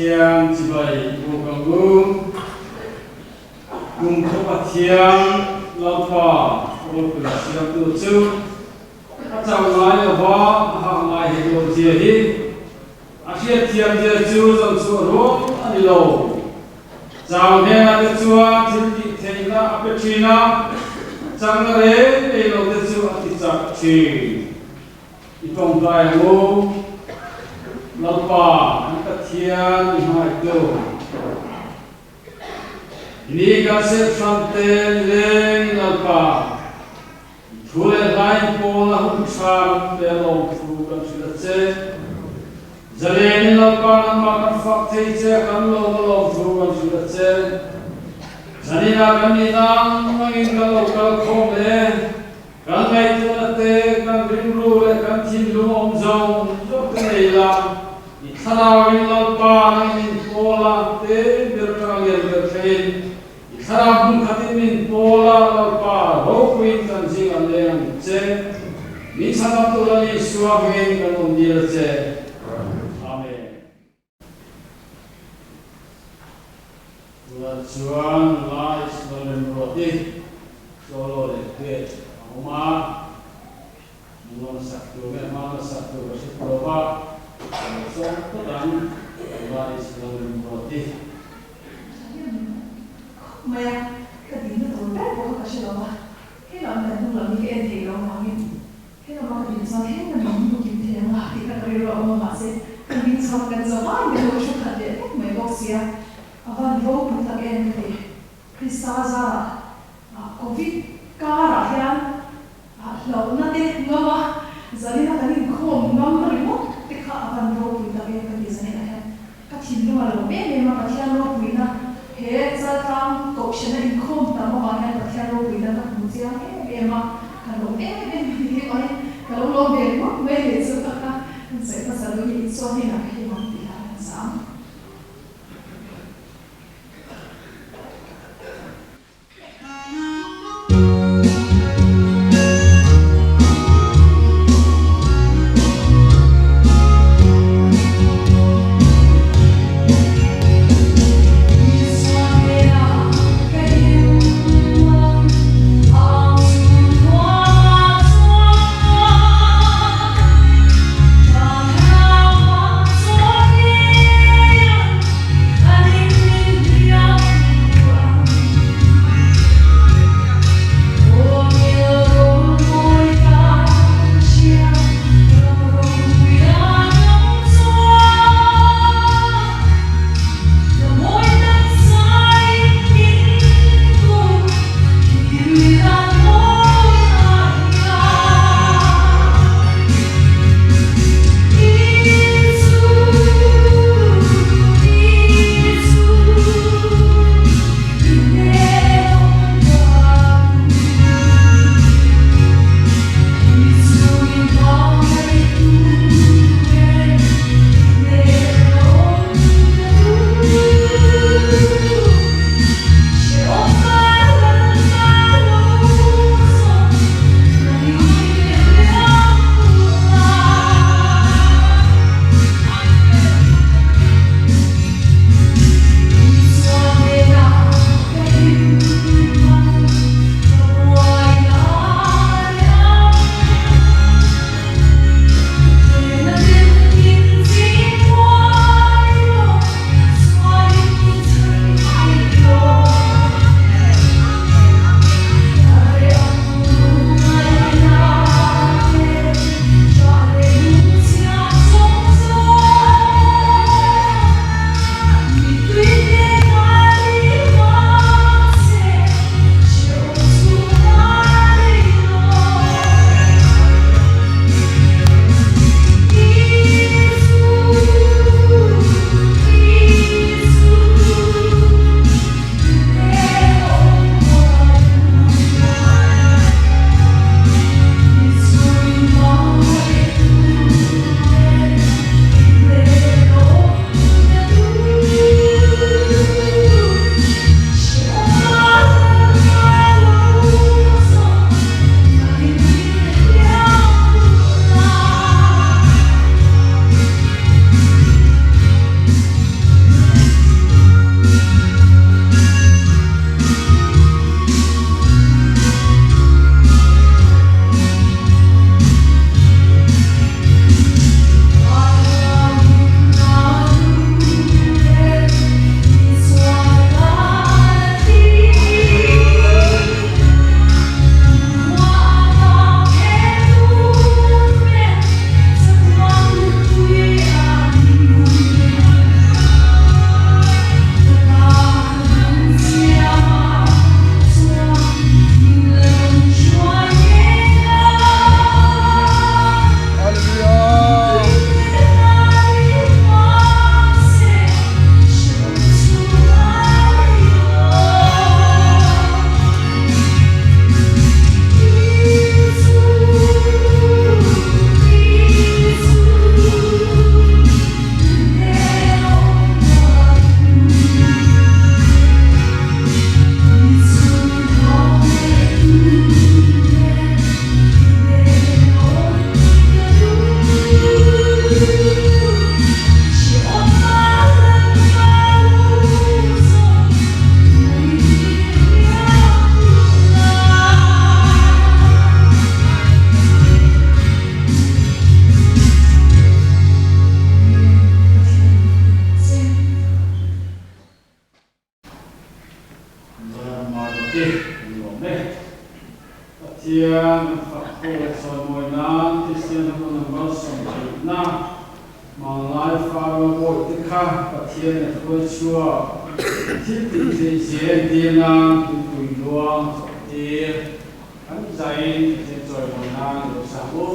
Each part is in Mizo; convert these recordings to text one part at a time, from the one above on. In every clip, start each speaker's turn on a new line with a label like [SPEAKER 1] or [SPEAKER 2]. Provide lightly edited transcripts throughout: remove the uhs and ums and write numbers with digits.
[SPEAKER 1] Pathian chibai i buk ang u. Kumkhaw Pathian Lalpa ropui siamtu chu a chauh ngai lo va, a hah ngai hek lo zia hi a hriatthiam zia chu zawn chhuah rual a ni lo. Chau hnenah te chuan thil tih theihna a pe thin a, chakna reng nei lo te chu a ti chak thin. I tawngtai ang u, Lalpa kan Pathian i hmangaihtu. Ni kan serh hram te nileng in Lalpa, i thu leh hla in pawl a hun tha min pe alawm thu kan hrilh a che. Zalen in Lalpa nangmah kan fak thei che a kan lawm alawm thu kan hrilh a che. Zanin ah kan nih nang nangin kan lo kal khawm le. Kan ngaihtuahna te, kan rimru leh kan thinlung awm zawng zawng te nei la, i thlarau in Lalpa nangin min pawl a, te ber atanga lian ber thlengin i thlarau hmun khatin min pawl a, Lalpa ropuiin kan zing an leng ang che. Min chhanam tur Lal Isua hmingin kan awm dil a che. Amen. Tunah chuan Lies Lalremruati solo leh duet a awm a, nula hmasak tur nge hma hmasak tur ka hre tawh lo va, ka lo sawm phawt ang Lies Lalremruati.
[SPEAKER 2] Thahnem khawp mai a, ka dinna tur ber pawh kha ka hre lo va, he lam kan hnung lam hi ka en theih loh avangin He lama ka din chuan heng lam in hmu kim thei ang a tih kha ka rilru a awm a, mahse ka ding chhuak kan zo vai mai lo, thu khat leh vek mai bawk sia, a van ropui tak em ka ti. Krista zarah Covid karah hian hlauhna te ngam a, zanina kan inkhawm ngam ringawt te kha a van ropui tak em ka ti zaninah hian ka thinlung a lo em em a, Pathian ropuina he chaltlang kohhrana inkhawm tam avang hian Pathian ropuina ka hmu chiang em em a, ka lawm em em a ni tih pawhin ka lo lawm ve ringawt mai leh chu ka ka sawi hmasa lo hi Isua hnenah ka him ang tih lah kan zam.
[SPEAKER 1] awm e. Pathian an fak ho leh chawimawi nan Kristian ho number 20 na Hmanlai Faro bawihte kha Pathian a hruai chhuak thil tih theih zia entir nan tuipui luang a chawh tir. Kan zaiin Pathian chawimawi nan i lo sang u.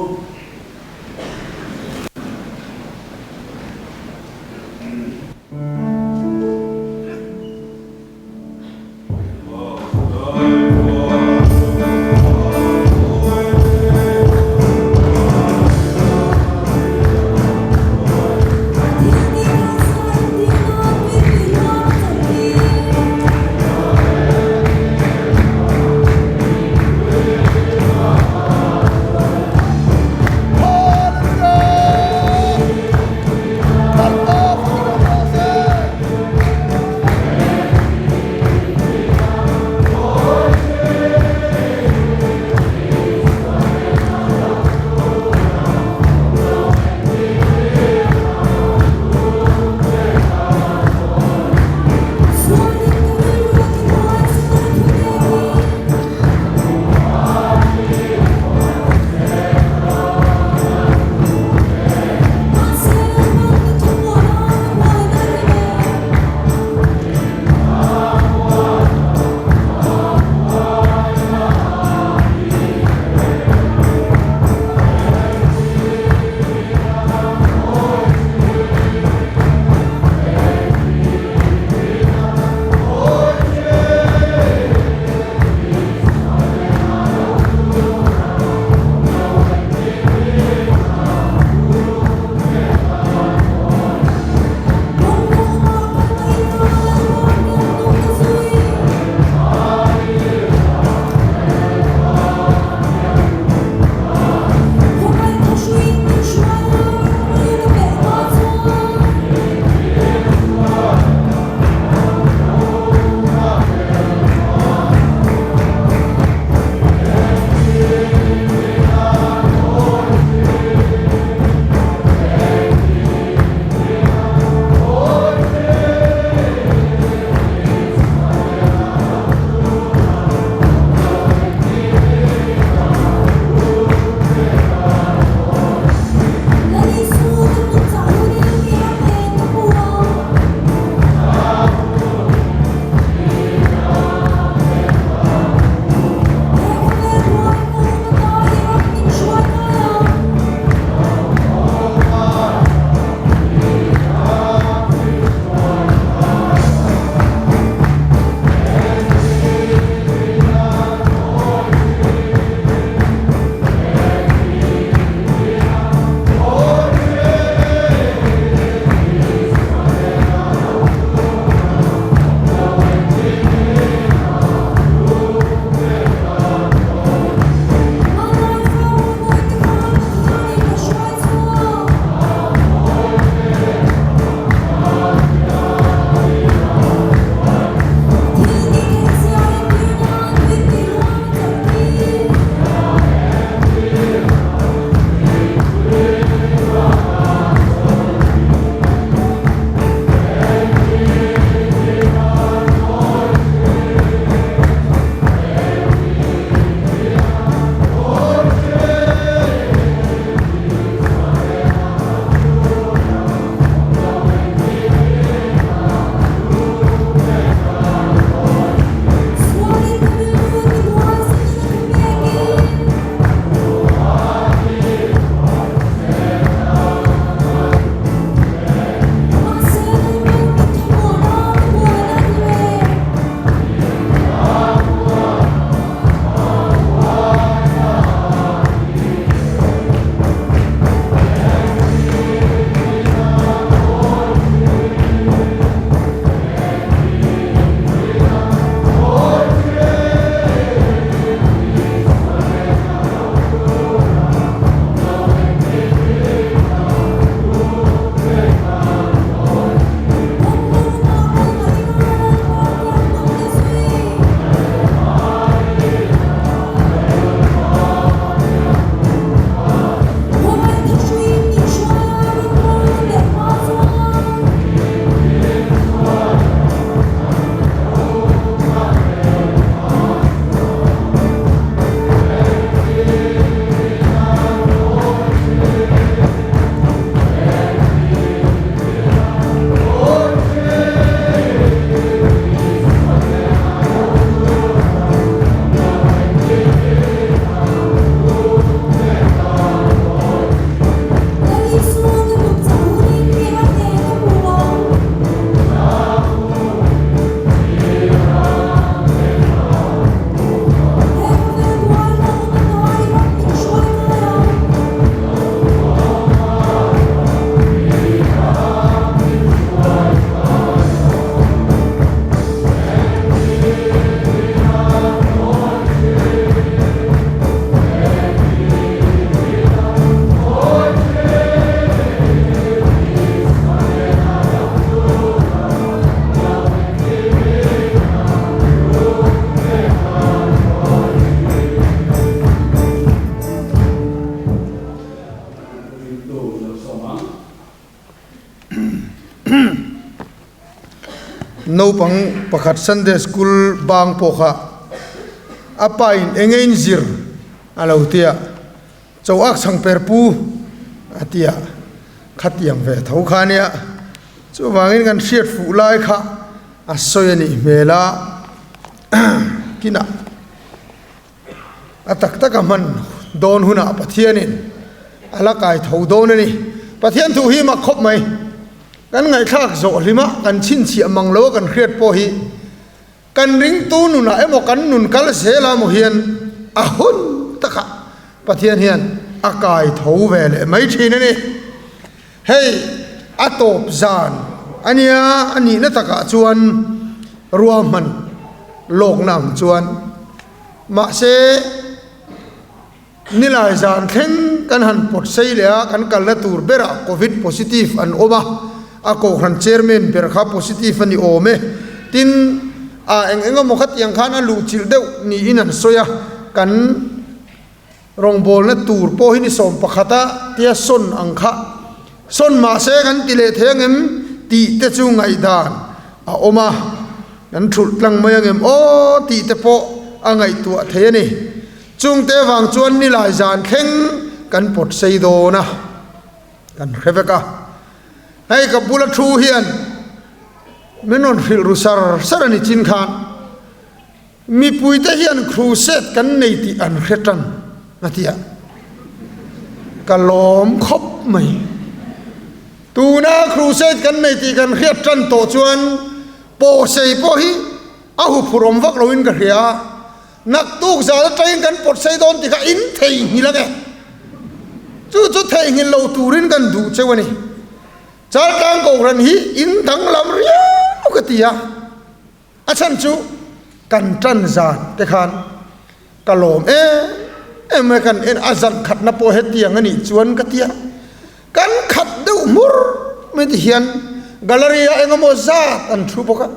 [SPEAKER 3] Naupang pakhat Sunday School bang pawh kha a pa in enge in zir a lo ti a, Cho ak chhang per pu a ti a, khatiang ve tho kha a nia. Chuvangin kan hriat fuh lai kha a sawi a nih hmel a, kinah a tak taka hman dawn hunah Pathianin a la kai tho dawn a ni. Pathian thu hi mak khawp mai. Kan ngaihthlak zawh hlima kan chhinchhiah mang lo a kan hriat pawh hi kan ringtu nunah emaw kan nun kal zela maw hian a hun takah Pathian hian a kai tho ve leh mai thin a ni. Hei a tawp zan a nia, a nihna takah chuan ruahman lawkna ang chuan mahse Nilai zan thleng kan han pawt sei leh a, kan kalna tur berah Covid positive an awm a, a kohhran chairman ber kha positive a ni awm e. Tin, a eng eng emaw khatiang khan a luhchilh deuh niin an sawi a, kan rawngbawlna tur pawh hi ni 11 a tia sawn ang kha sawn mahse kan ti leh thei angem tih te chu ngaihdan a awm a, kan thulh tlang mai angem aw tih te pawh a ngaihtuah thei a ni. Chungte vang chuan nilai zan thleng kan pawt sei dawn a, kan hre vek a. Hei ka bula thu hian min rawn hrilh ru sar sar a ni chin khan mipuite hian crusade kan nei tih an hre tan a ti a, ka lawm khawp mai. Tuna crusade kan nei tih kan hriat tan tawh chuan pawhsei pawh hi a huphurhawm vak loin ka hria a. Naktuk zal atangin kan pawt sei dawn tikah in theihnghilh ang e. Chu chu theihnghilh lo turin kan duh cheu a ni. Chaltlang Kohhran hi in danglam riau ka ti a, a chhan chu kan tan zan te khan ka lawm em em a, kan en a zan khatna pawh hetiang a nih chuan ka ti a, kan khat deuh hmur mai ti hian gallery ah engemaw zat an thu bawk a.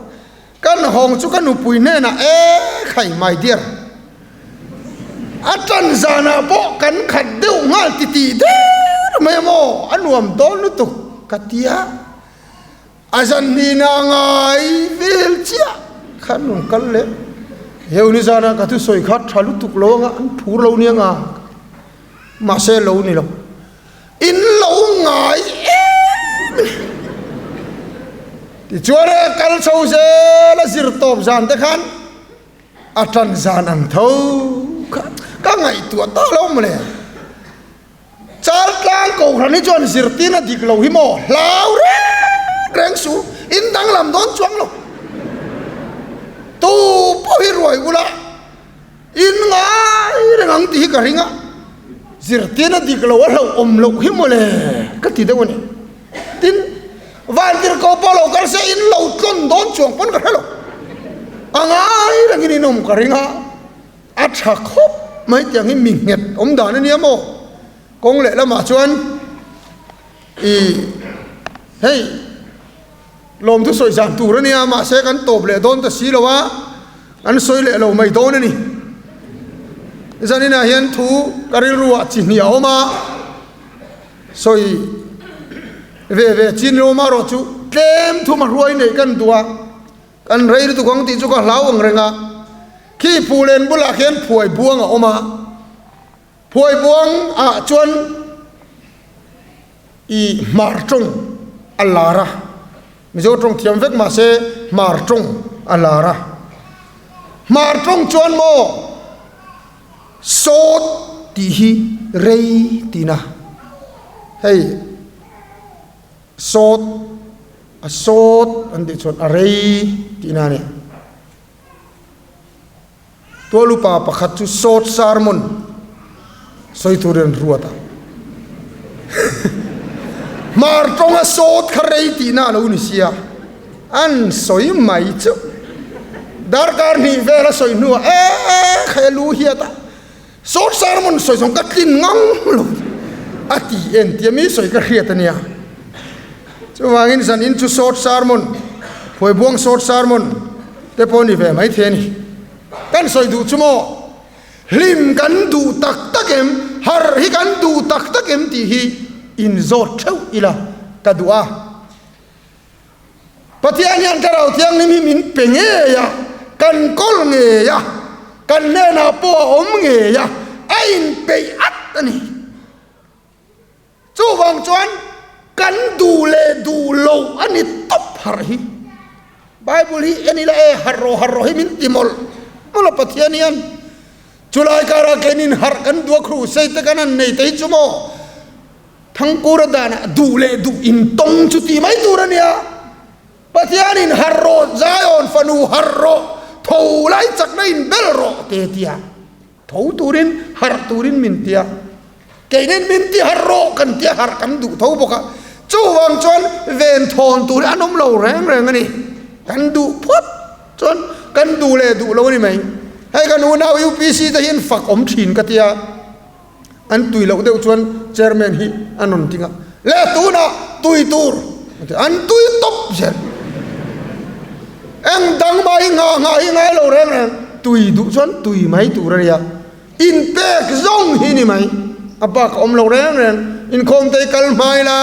[SPEAKER 3] Kan hawng chu ka nupui hnenah e khai my dear, a tan zanah pawh kan khat deuh nghal ti tih der mai a maw, a nuam dawn lutuk ka ti a, a zan hnihna ngai vel chiah khan rawn kal leh, heu ni zanah ka thusawi kha tha lutuk lo anga an phur lo nia nga, mahse lo ni lo. In lo ngai em a ni. Tichuan e kal chho zel a zir tawp zan te khan a tan zan ang tho kha ka ngaihtuah ta lo mawle. Chaltlang Kohhran hi chuan zirtirna dik lo hi maw hlau reng reng su in danglam dawn chuang lo. Tu pawh hi ruai ula. In ngai reng ang tih hi ka ring a, zirtirna dik lo a hlauhawm loh hi mawle ka ti deuh a ni. Tin, vantirhkoh pawh lo kal se in lo tlawn dawn chuang pawn ka hre lo. A ngai rengin in awm ka ring a, a tha khawp mai tiang hi mi nghet awm dan a nia maw? Kawng leh lamah chuan i hei Lawmthu sawi zan tur a nia, mahse kan tawp leh dawn ta si lo a, an sawi leh lo mai dawn a ni. Zaninah hian thu ka rilru ah chi hnih a awm a, sawi ve ve chin lo amaherawh chu tlem thum a hruai neih kan duh a, kan rei lutuk ang tih chu ka hlau ang reng a, khi phulen bulah khian phuai buang a awm a, phuai buang ah chuan I hmar tawng a lar a, Mizo tawng thiam vek mahse hmar tawng a lar a. Hmar tawng chuan maw sawt tih hi rei tina hei sawt a sawt an tih chuan a rei tihna a ni. Tualupa pakhat chu short sermon sawi turin an ruat a. Hmar tawnga sawt kha rei tihna a lo ni sia, an sawi mai chu. Darkar hnih vel a sawi hnuah e kha lu hiat a, short sermon sawi zawng ka tlin ngang lo a ti en tia mi sawi ka hriat a nia. Chuvangin zanin chu short sermon, phuaibuang short sermon te pawh ni ve mai thei a ni. Kan sawi duh chu maw? Hlim kan duh tak tak em? Harh hi kan duh tak tak em tih hi inzawt theuh ila ka duh a. Pathian hian Thlarau Thianghlim hi min pe ngei a, kan kawl ngei a, kan hnenah pawh a awm ngei a, a inpeih at a ni. Chuvang chuan kan duh leh duh lo a ni tawp harh hi. Bible hi en ila e harh rawh harh rawh hi min ti mawlh mawlh a Pathian hian. Chulai karah keinin harh kan duh a crusade te kan han nei te hi chu maw Thangkura danah duh leh duh intawng chu ti mai tur a nia. Pathianin harh rawh Zion fanu harh rawh tho lai chakna in bel rawh te tia. Tho turin harh turin min tia. Keinin min ti harh rawh kan tia harh kan duh tho bawk a. Chuvang chuan ven thawn tur hi an awm lo reng reng a ni. Kan duh phawt chuan kan duh leh duh lo a ni mai. Hei kan unau UPC te hi an fak awm thin ka tia. An tui loh deuh chuan chairman hi a rawn ding a, Le tunah tui tur a ti a, an tui tawp zel. Eng dang mah hi nghah nghah hi ngai lo reng reng, tui duh chuan tui mai tur a nia, inpek zawng hi ni mai, a bak a awm lo reng reng. Inkhawm te hi kal hmai la,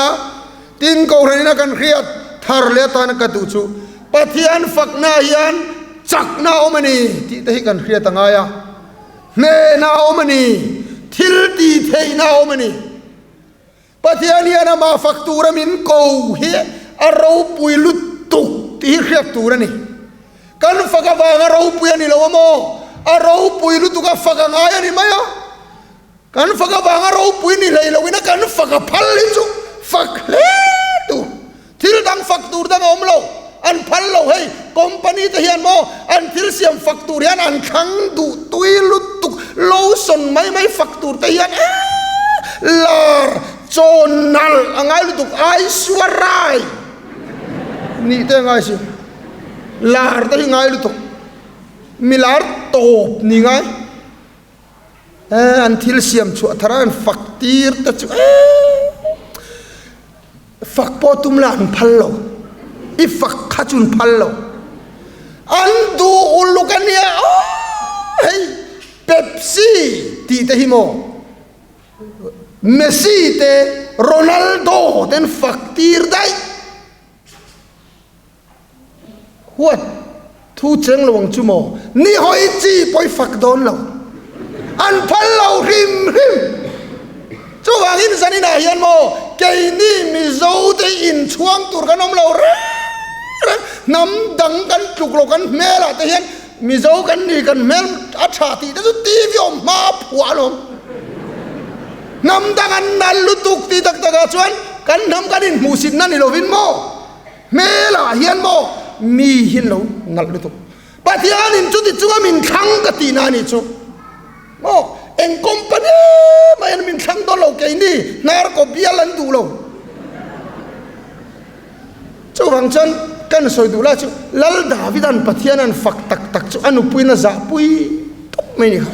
[SPEAKER 3] tin kohhran ina kan hriat thar leh atana ka duh chu Pathian fakna hian chakna a awm a ni tih te hi kan hriat a ngai a. Hnehna a awm a ni, thil tih theihna a awm a ni. Pathian hian amah fak tura min ko hi a ropui lutuk tih hi hriat tur a ni. Kan fak avanga ropui a ni lo a maw? A ropui lutuk a fak a ngai a ni mai a. Kan fak avanga ropui ni hlei loin a kan fak a phal hi chu fak hle tur. Thil dang fak tur dang a awm lo. An phal lo hei company te hian maw an thil siam fak tur hian an thlang duh tui lutuk lotion mai mai fak tur te hian eee lar chaw nalh a ngai lutuk Aishwarya nih te a ngai si lar te hi ngai lutuk mi lar tawp ni ngai. An thil siam chhuah thar a an fak tir te chu fak pawh tum la an phal lo i fak kha chu an phal lo an duh uluk a nia aw hei Pepsi tih te hi maw Messi te Ronaldo te an fak tir daih. Huat thu cheng lo ang chu maw? Ni hawi chi pawh i fak dawn lo. An phal lo hrim hrim. Chuvangin zaninah hian maw keini Mizo te inchhuang tur kan awm lo reng reng. Hnam dang kan tluk lo kan hmelah te hian Mizo kan ni kan hmel a tha tih te chu TV awm hma a phuah alawm. Hnam dang an nal lutuk tih tak takah chuan kan hnam kan inhmuhsitna ni lovin maw? Hmelah hian maw mi hi lo nalh lutuk. Pathianin chuti chunga min thlang ka tihna a nih chu. Maw eng company mai an min thlang dawn lo keini hnar kaw bial an duh lo. Chuvang chuan kan sawi duh lai chu Lal Davidan Pathian an fak tak tak chu a nupuiin a zahpui tawp mai ni kha.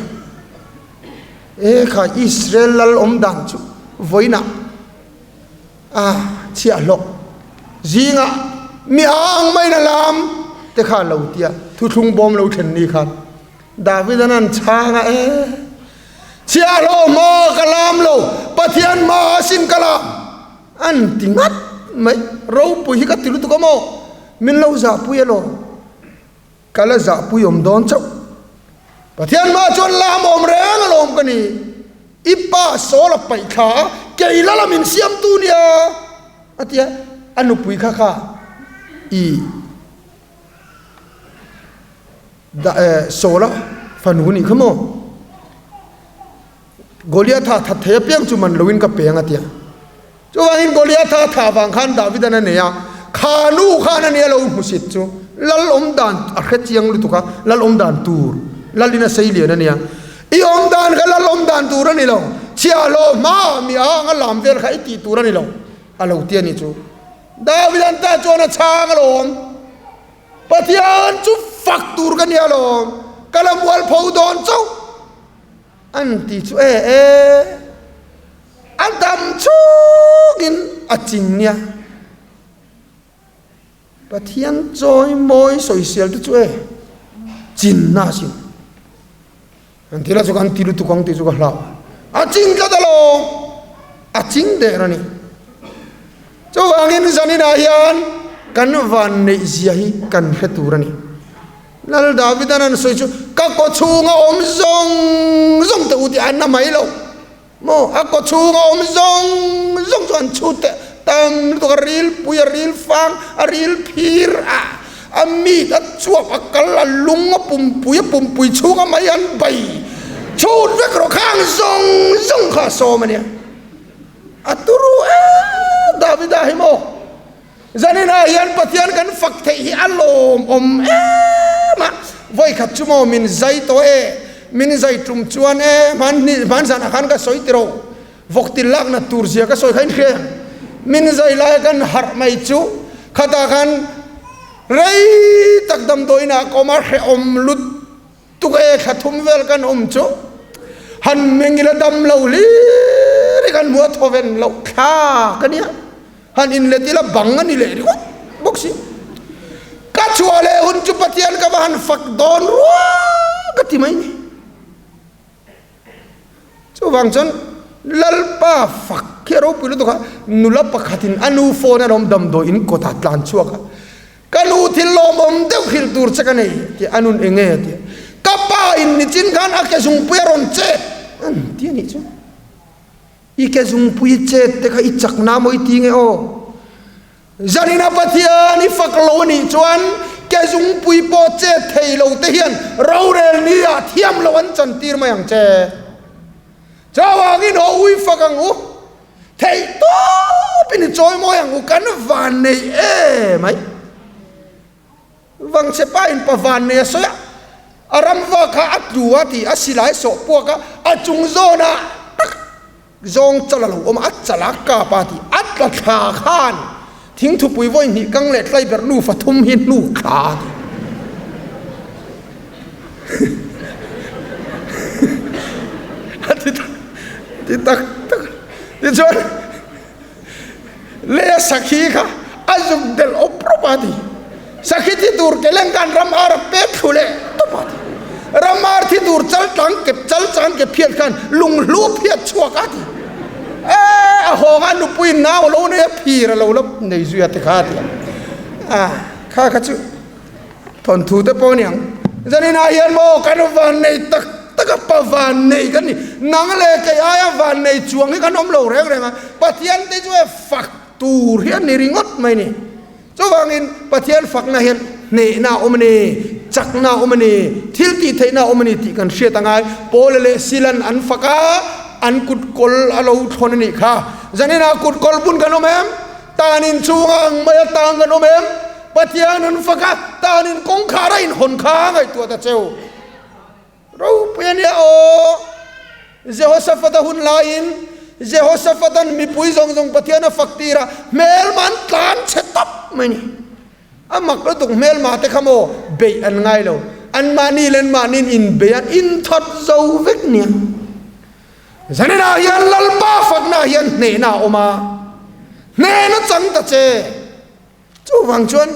[SPEAKER 3] E kha Israel lal awm dan chu vawiinah A chhiahhlawh zingah mi ang maiin a lam te kha a lo ti a, thuthlung bawm lo thlen ni khan David-a'n an chhang a, E, chhiahhlawh hma ka lam lo, Pathian hma asin ka lam, an ti ngat mai. Ropui hi ka ti lutuk a maw? Min lo zahpui elaw? Ka la zahpui awm dawn chauh. Pathian hma chuan lam awm reng alawm ka ni. I pa Saul a paih thla a, kei la la min siamtu nia a ti a. A nupui kha kha i Saul a fanu nih kha maw? Goliatha that thei apiang chu man loin ka peng a ti a. Chuvangin Goliatha thah vang khan Davidan a nei a, kha nu khan a nia lo hmusit chu lal awm dan a hre chiang lutuk a, lal awm dan tur lalin a sei lian a nia. I awm dan kha lal awm dan tur a ni lo, chhiahhlawh hma mi a anga lam vel kha i tih tur a ni lo a lo ti a ni chu. Davidan ta chuan a chhang alawm. Pathian chu fak tur ka nia alawm, ka la mualpho dawn chauh. An ti chu e e, a dam chungin a ching nia. Pathian chawi mawi sawisel te chu e, chinna a sin. An ti la chu kan ti lutuk ang tih chu ka hlau. A ching tlat alawm, a ching der a ni. Chuvangin zaninah hian. Kan vanneih zia hi kan hre tur a ni. Lal Davidan an sawi chu, Ka kawchhunga awm zawng zawng te u tih a na mai lo maw? A kawchhunga awm zawng zawng chu an chhut teh tam lutuk a, ril pui, a ril fang, a ril phir a, a mit, a chuap, a kal, a lung, a pumpui, a pumpui chhunga mai an bai chhut vek rawh khang zawng zawng kha a sawm a nia. A turu e Davida hi maw? Zaninah hian Pathian kan fak theih hi a lawmawm em a, vawikhat chu maw min zai tawh e, min zai tum chuan e, hmanni hmanzanah khan ka sawi tiro, vawk til lakna tur zia ka sawi kha in hria em? Min zai lai kan harh mai chu khatah khan rei tak damdawiinah ka awm a, hrehawm lut tuk e, thla thum vel kan awm chu han mengila dam lo hlir hi kan hmu a, thawven loh thla ka nia. Han inlet ila bang a ni leh ringawt bawk si. Ka chhuah leh hun chu Pathian ka va han fak dawn rua ka ti mai ni. Chuvang chuan Lalpa fak hi a ropui lutuk a, nula pakhatin a nu phone a lawm damdawi in kawtah tlan chhuak a, ka nu thil lawmawm deuh hrilh tur che ka nei tih a nun enge a ti a, ka pa in nichin khan a ke zungpui a rawn chet an ti a nih chu. I ke zungpui chet te kha i chakna maw i ti nge aw? Zanina Pathian i fak lo anih chuan ke zungpui pawh chet thei lo te hian rorel ni ah thiam lo an chan tir mai ang che. Chauangin haw ui fak ang u, theih tawp in i chawi mawi ang u, kan van nei e mai. Vangchhe pa in pa van nei a sawi a, a ram va kha a tlu a tih a silai sawh puak a, a chung zawn ah tak zawng chal a lo awm a, a chal a kap a tih a tla thla khan thingthupui vawi hnih kang leh tlai ber nufa thum hi hnuk thla a ti. A ti tak ti tak tak tichuan Le sakhi kha a zuk del awp rawp a ti. Sakhi thi tur ke leng khan ram ar a pek thlu leh tawp a ti. Ram ar thi tur chal tlang ke chal chang ke phiat khan lunghlu phiat chhuak a ti. E a hawng a nupui nau lo nei a phir a lo la nei zui a ti kha a ti a. A kha kha chu Thawnthu te pawh aniang. Zaninah hian maw kan vannei tak tak a, pa vannei kan ni. Nang leh kei aia vannei chuang hi kan awm lo reng reng a, Pathian te chu e fak tur hi a ni ringawt mai ni. Chuvangin Pathian fakna hian hnehna a awm a ni, chakna a awm a ni, thil tih theihna a awm a ni tih kan hriat angai. Paula leh Silan an fak a, an kut kawl a lo thlawn a nih kha. Zaninah kut kawl bun kan awm em? Tanin chhunga ang mai a tang kan awm em? Pathian an fak a, tanin kawngkhar a inhawn kha a ngaihtuah ta cheu. Ropui a nia aw! Jehoshaphat-a hun laiin Jehoshaphat-a'n mipui zawng zawng Pathian a fak tir a, hmelma an tlan chhe tawp mai ni. A mak lutuk hmelma te kha maw beih an ngai lo, anmahni leh anmahniin inbeih an inthawt zo vek nia. Zaninah hian Lalpa fakna hian hnehna a awm a, hnehna chang ta che. Chuvang chuan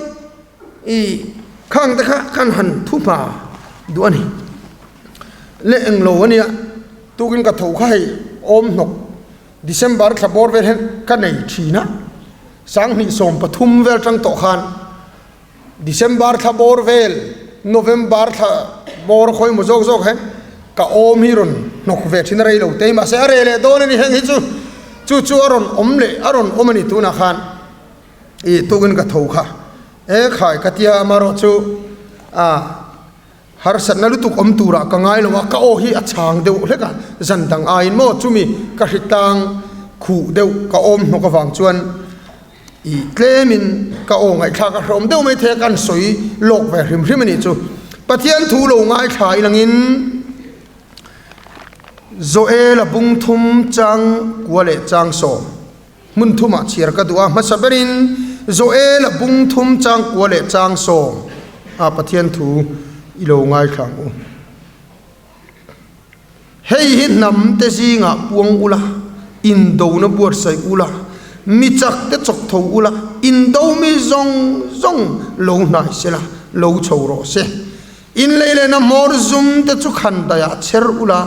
[SPEAKER 3] i khang te kha khan han thu hma duh a ni. Le englo a nia, tukin ka tho kha hei awm hnawk December thla bawr vel hian ka nei thin a, sanghnih 13 vel tang tawh khan December thla bawr vel, November thla bawr khawi maw zawk zawk hian ka awm hi rawn hnawk ve thin a rei lo tei mahse a reh leh dawn a ni heng hi chu chu chu a rawn awm leh a rawn awm a ni tunah khan ih tukin ka tho kha e khai ka tia amarawh chu a harsatna lutuk awm turah ka ngai lo a ka aw hi a chhang deuh hlek a zan dang aiin maw chumi ka hritlang khuh deuh ka awm hnawk avang chuan Ih tlemin ka aw ngaihthlak a hrehawm deuh mai thei a, kan sawi lawk ve hrim hrim a nih chu. Pathian thu lo ngaithla ilangin Joela bung thum chang kua leh chang sawm hmun thumah chhiar ka duh a, hmasa berin Joela bung thum chang kua leh chang sawm a Pathian thu i lo ngaithla ang u. Hei hi hnam te zingah puang ula, indona buatsaih ula, mi chak te chawk tho ula, indo mi zawng zawng lo hnai sela, lo chho rawh se. In lei lehna hmawr zum te chu khan daiah chher ula,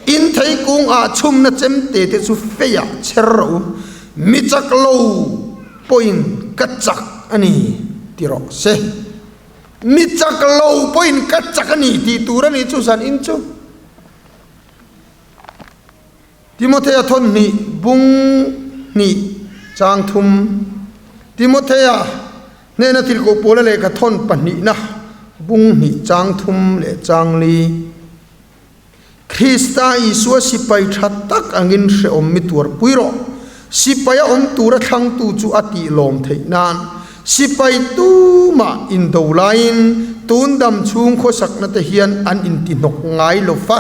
[SPEAKER 3] in thei kung ah chhumna chem te te chu feiah chher rawh u. Mi chak lo pawhin ka chak a ni. ti rawh se. Mi chak lo pawhin ka chak a ni tih tur a ni chu zan in chu. Timothea thawn hnih bung hnih chang thum Timothea hnena thilkoh pawla lehkha thawn pahnihna bung hnih chang thum leh chang li Krista Isua sipai tha tak angin hrehawm mi tuarpui rawh. Sipaia awm tura thlangtu chu a tih lawm theih nan sipai tumah indo laiin tun dam chhung khawsakna te hian an intihnawk ngai lo va.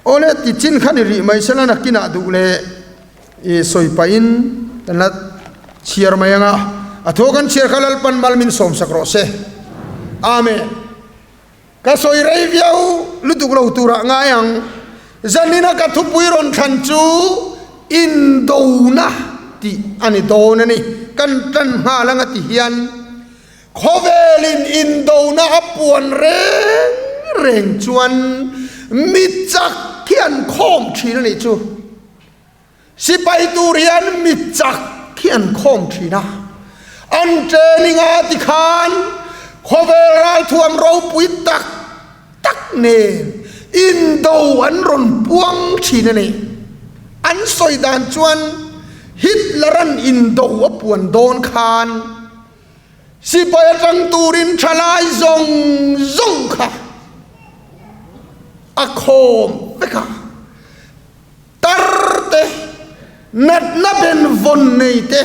[SPEAKER 3] Awle ti chin kha ni rih mai sela nakinah duh leh i sawi pahin kan la chhiar mai anga a thaw kan chhiar kha Lalpan mal min sawmsak rawh se. Amen. Ka sawi rei viau lutuk lo turah ngai ang. Zanina ka thupui rawn thlan chu indona tih a ni dawn a ni. Kan tan nghal anga ti hian khawvelin indona a puan reng reng chuan mi chak hi an khawm thin a nih chu. Sipai tur hian mi chak hi an khawm thin a, an training a tikhan khawvel ralthuam ropui tak tak nen indo an rawn puang thin a ni. An sawi dan chuan Hitler-a'n indo a puan dawn khan sipai atang turin thalai zawng zawng kha a khawm vek a. Tar te, natna benvawn nei te,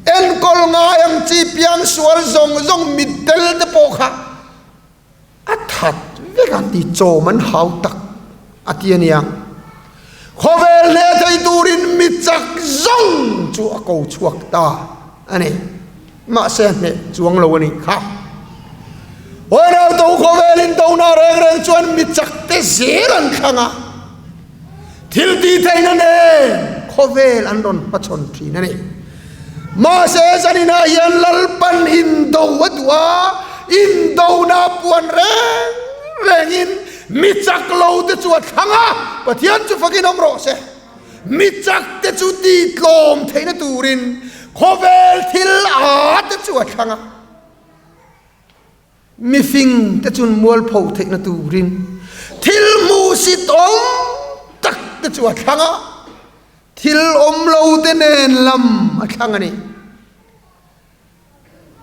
[SPEAKER 3] enkawl ngai ang chi piang sual zawng zawng mitdel te pawh kha a that vek a ti chawm an hau tak a ti a nia. Khawvel hle thei turin mi chak zawng chu a ko chhuak ta a ni. Mahse hneh chuang lo a nih kha. Huairautu khawvel indona reng reng chuan mi chak te zel an thlang a. Thil tih theihna nen khawvel an rawn hmachhawn thin a ni. Mahse zaninah hian Lalpan indo a duh a, indona puan reng rengin mi chak lo te chu a thlang a, Pathian chu fakin awm rawh se. Mi chak te chu tih tlawm theihna turin khawvel thil a te chu a thlang a. Mifing te chun mualpho theihna turin thil hmuhsit awm tak te chu a thlang a, thil awm lo te nen lam a thlang a ni.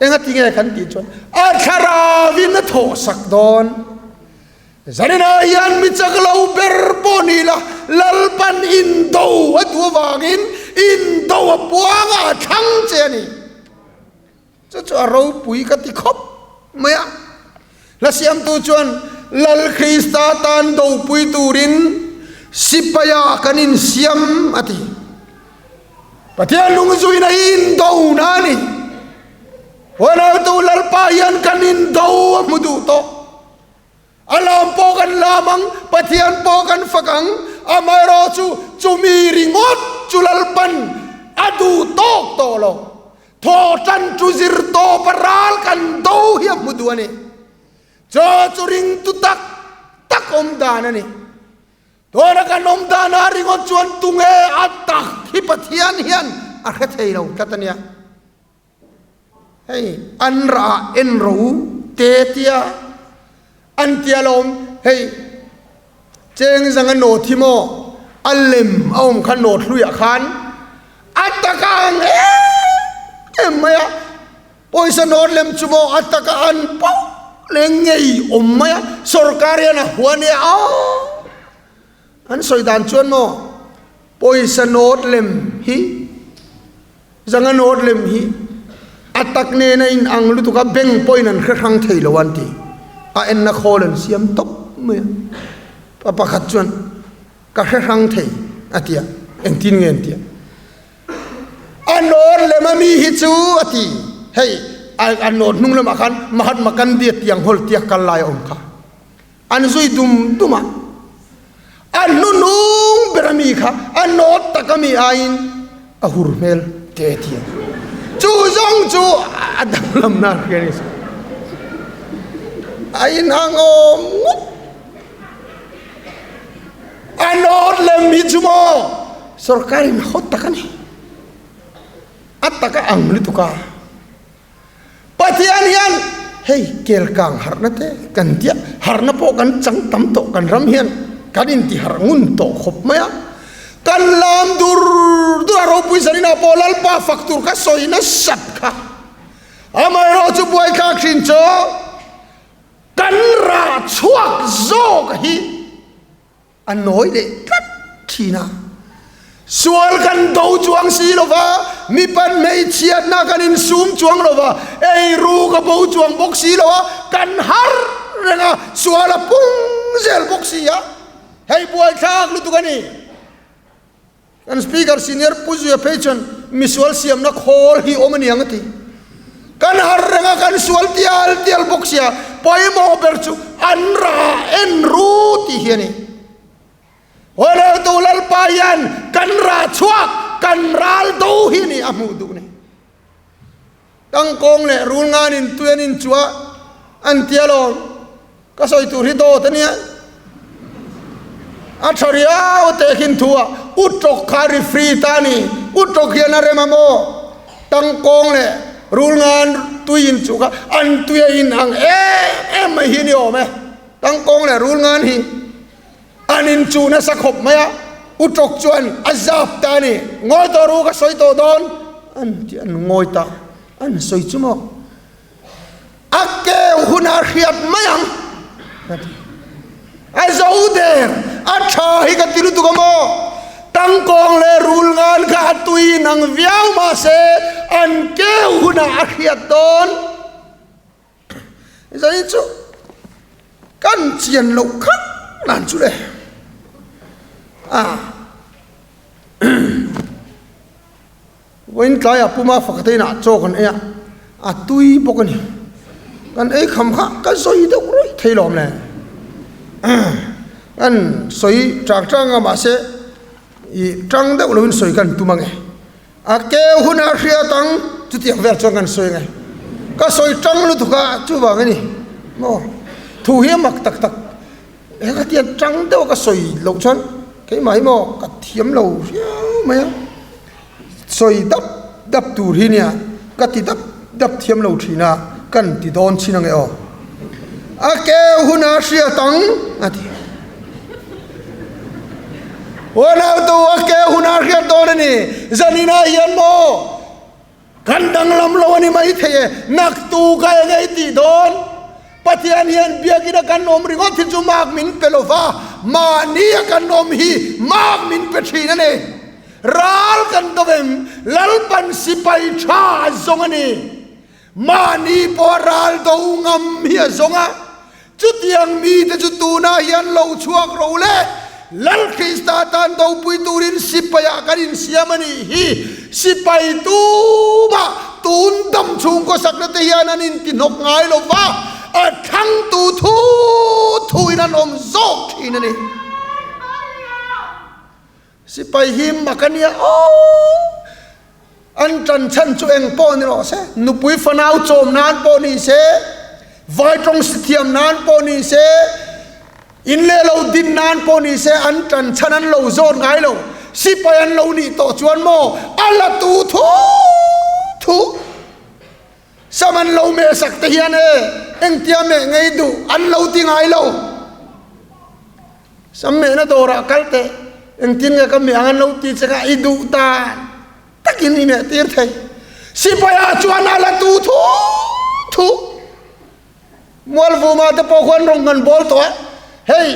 [SPEAKER 3] Engati nge kan tih chuan a thlaravin a thawhsak dawn. Zaninah hian mi chak lo ber pawh ni la, Lalpan indo a duh avangin indo a puanga a thlang che a ni. Chu chu a ropui ka ti khawp mai a. Hla siamtu chuan Lal Krista tan dopui turin sipaia kan insiam a ti. Pathian lungzuina hi indona a ni. Huanautu Lalpa hian kan indo a hmu duh tawh. A lam pawh kan lam ang, Pathian pawh kan fak ang, amaherawh chu chumi ringawt chu Lalpan a duh tawk tawh lo. Thaw tan chu zir tawp a ral kan do hi a hmu duh a ni. Chaw chu ringtu tak tak awm dan a ni. Tuna kan awm danah ringawt chuan tunge a tak hi Pathian hian a hre thei lo tlat a nia. Hei an rah en ro te tia an tia lawm hei cheng zanga nawt hi maw a lem a awm kha nawt hluiah khan a taka ang em em mai a pawisa nawt lem chu maw a taka an poh leh ngei awm mai a sorkar hian a huan e a an sawi dan chuan maw pawisa nawt lem hi Zanga nawt lem hi a tak nen a in ang lutuk a, bank pawhin an hre hrang thei lo an ti. A enna khawl an siam tawp mai a. Pa pakhat chuan ka hre hrang thei a ti a, engtin nge an ti a. A nawt lem a mi hi chu a ti, hei a nawt hnung lamah khan Mahatma Gandhi a tiang hawl tia kal lai a awm kha. An zui dum dum a, a hnunung ber a mi kha a nawt tak a mi aiin a hur hmel te ti a. Chu zawng chu a danglam na hria ni. A inhang awm ngawt. A nawt lem hi chu maw sorkarin hawt tak a ni. A taka ang lutuk a. Pathian hian hei kelkang harhna te kan tia harhna pawh kan chang tam tawh kan ram hian kan inti harh ngun tawh khawp mai a. Kan lam dur dur a ropui zaninah pawh Lalpa fak tur kha sawi nasat kha. Amaherawh chu buaithlak hrin chu kan rah chhuak zawk hi a nawi leh tlat thin a. Sual kan do chuang si lo va, mipan hmeichhiatna kan insum chuang lo va, eiru ka bo chuang bawk si lo a, kan har reng a, sual a pung zel bawk si a. Hei buaithlak lutuk a ni. Kan Speaker Senior Pu Zuia phei chuan misual siamna khawl hi awm a ni ang a ti. Kan har reng a, kan sual tial tial bawk sia, pawimawh ber chu an rah en ru tih hi a ni. Hawleltu Lalpa hian kan rah chhuak, kan ral do hi a ni a hmuh duh ni. Tangkawng leh rul nganin tui an inchuah an ti alawm. Ka sawi tur hi dawt a nia. A tha riau teh khin thu a, U Tawk kha ri free ta a ni. U Tawk hian a rem a maw? Tangkawng leh rul ngan tui inchuh kha an tui a in ang em em mai hi a ni awm e. Tangkawng leh rul ngan hi. An inchuh nasa khawp mai a, U Tawk chuan a zap ta a ni. Ngawi tawh ru ka sawi tawh dawn an ti an ngawi ta. An sawi chu maw? A keu hunah hriat mai ang a ti. A zo der, a tha hi ka ti lutuk a maw? Tangkawng leh rul ngan kha a tui inang viau mahse an keu hunah a hriat dawn. Zai chu kan chian loh khat nan chu le a vawiin tlaiah puma fakate inah chaw kan ei a a tui bawk a ni kan ei kham kha ka zawi deuh rawih thei lawm le kan sawi chang chang a mahse ih tang deuh loin sawi kan tum ang e. A keu hunah hriat ang chutiang vel chuan kan sawi nge. Ka sawi tang lutuk a chuvang a ni maw. Thu hi a mak tak tak he ka tiang tang deuh a ka sawi loh chuan keimah hi maw ka thiam lo riau mai a. Sawi dap dap tur hi nia ka ti dap dap thiam lo thin a kan ti dawn chin ange aw. A keu hunah hriat ang a ti. Unautu a ke hunah hriat dawn a ni. Zaninah hian maw kan danglam lo a ni mai thei e. Naktu ka eng ei tih dawn. Pathian hian biakin a kan awm ringawt hi chu mak min pe lo va, mahni a kan awm hi mak min pe thin a ni. Ral kan do em, Lalpan sipai tha a zawng a ni. Mahni pawh ral do ngam hi a zawng a, chutiang mite chu tunah hian lo chhuak ro le, Lal Krista tan dopui turin sipaiah kan insiam a nih hi. Sipai tumah tun dam chhungkaw sakna te hian an intihnawk ngai lo va, a thlangtu thu thuin an awm zawk thin a ni. Sipai hi mak a nia aw! An ṭan chhan chu eng pawh ni rawh se, nupui fanau chawm nan pawh ni se, vai ṭawng si thiam nan pawh ni se, in leh lo din nan pawh ni se, an ṭan chhan an lo zawt ngai lo. Sipai an lo nih tawh chuan maw a la tu thu thu sam an lo meh sak te hian e engtia meh ngei duh an lo ti ngai lo. Sam mehna dawrah kal teh, engtin nge ka meh ang an lo ti che kha i duh dan takin i meh tir thei. Sipai-ah chuan a la tu thu thu. Mualvuma te pawh khuan rawn kan bawl tawh a, hei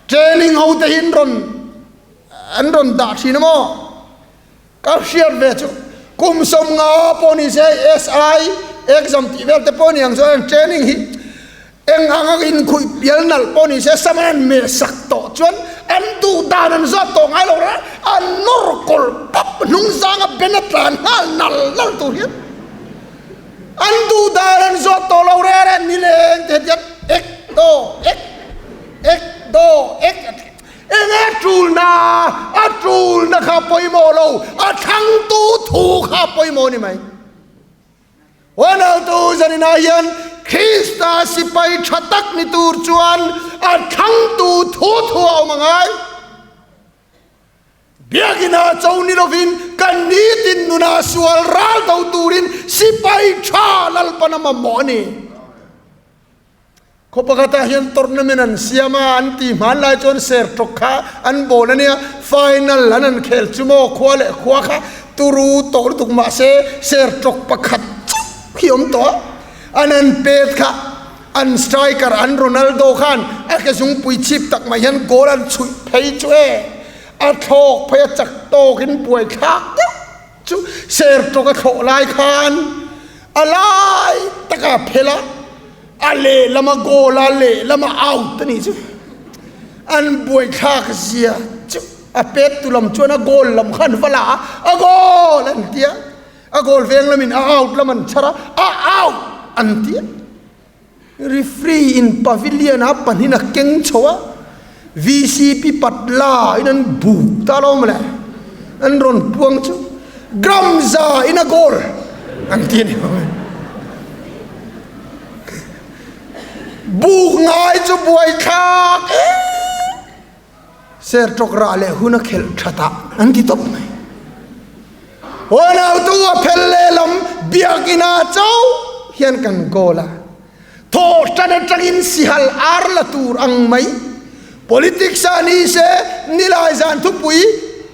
[SPEAKER 3] training ho te hi an rawn an rawn dah thin a maw? Ka hriat ve chu kum 50 pawh ni se SI exam tih vel te pawh ni ang chuan training hi eng anga inkhuih pial nalh pawh ni se sama an meh sak tawh chuan an duh dan an zawt tawh ngai lo reng an nawr kawlh pap hnung zanga ben a tlan nghal nal nal tur hian an duh dan an zawt tawh lo reng reng nileng te hian ek do ek ek do ek Enge tulna? A tulna kha pawimawh lo, a thlangtu thu kha pawimawh ni mai. Huanautu zaninah hian Krista sipai tha tak ni tur chuan a thlangtu thu thu a awm a ngai. Biakina cho ni lovin kan nitin nuna sual ral do turin sipai tha Lalpan a mamawh a ni. Khaw pakhatah hian tournament an siam a, an ti hman lai chuan sertawk kha an bawl a nia, final an han khel chu maw khua leh khua kha turu tawh lutuk mahse sertawk pakhat chauh hi awm tawh a, an han pet kha an striker an Ronaldo khan a ke zungpui chhip tak mai hian goal an chhuih phei chu e, a thlawk phei a chak tawkin buaithlak deuh chu sertawk a thlawh lai khan a lai taka phel a, a lehlam a goal a lehlam a out a nih chu an buaithlak zia chu a pet tu lam chuan a goal lam kha an va la a a goal an tia a goal veng lamin a out lam an chhar a a out an tia referee in pavilion a pahnin a keng chho a VCP patla in an buk ta lo mawle an rawn puang chu Gramza in a goal an ti a ni Buk ngai chu buai thlak ser tawk rah leh hun a khelh that ah an ti tawp mai. Huanau tu a phel lehlam biakinn ah chauh hian kan goal a. Thawh tan atangin sihal ar la tur ang mai. Politics ah ni se nilai zan thupui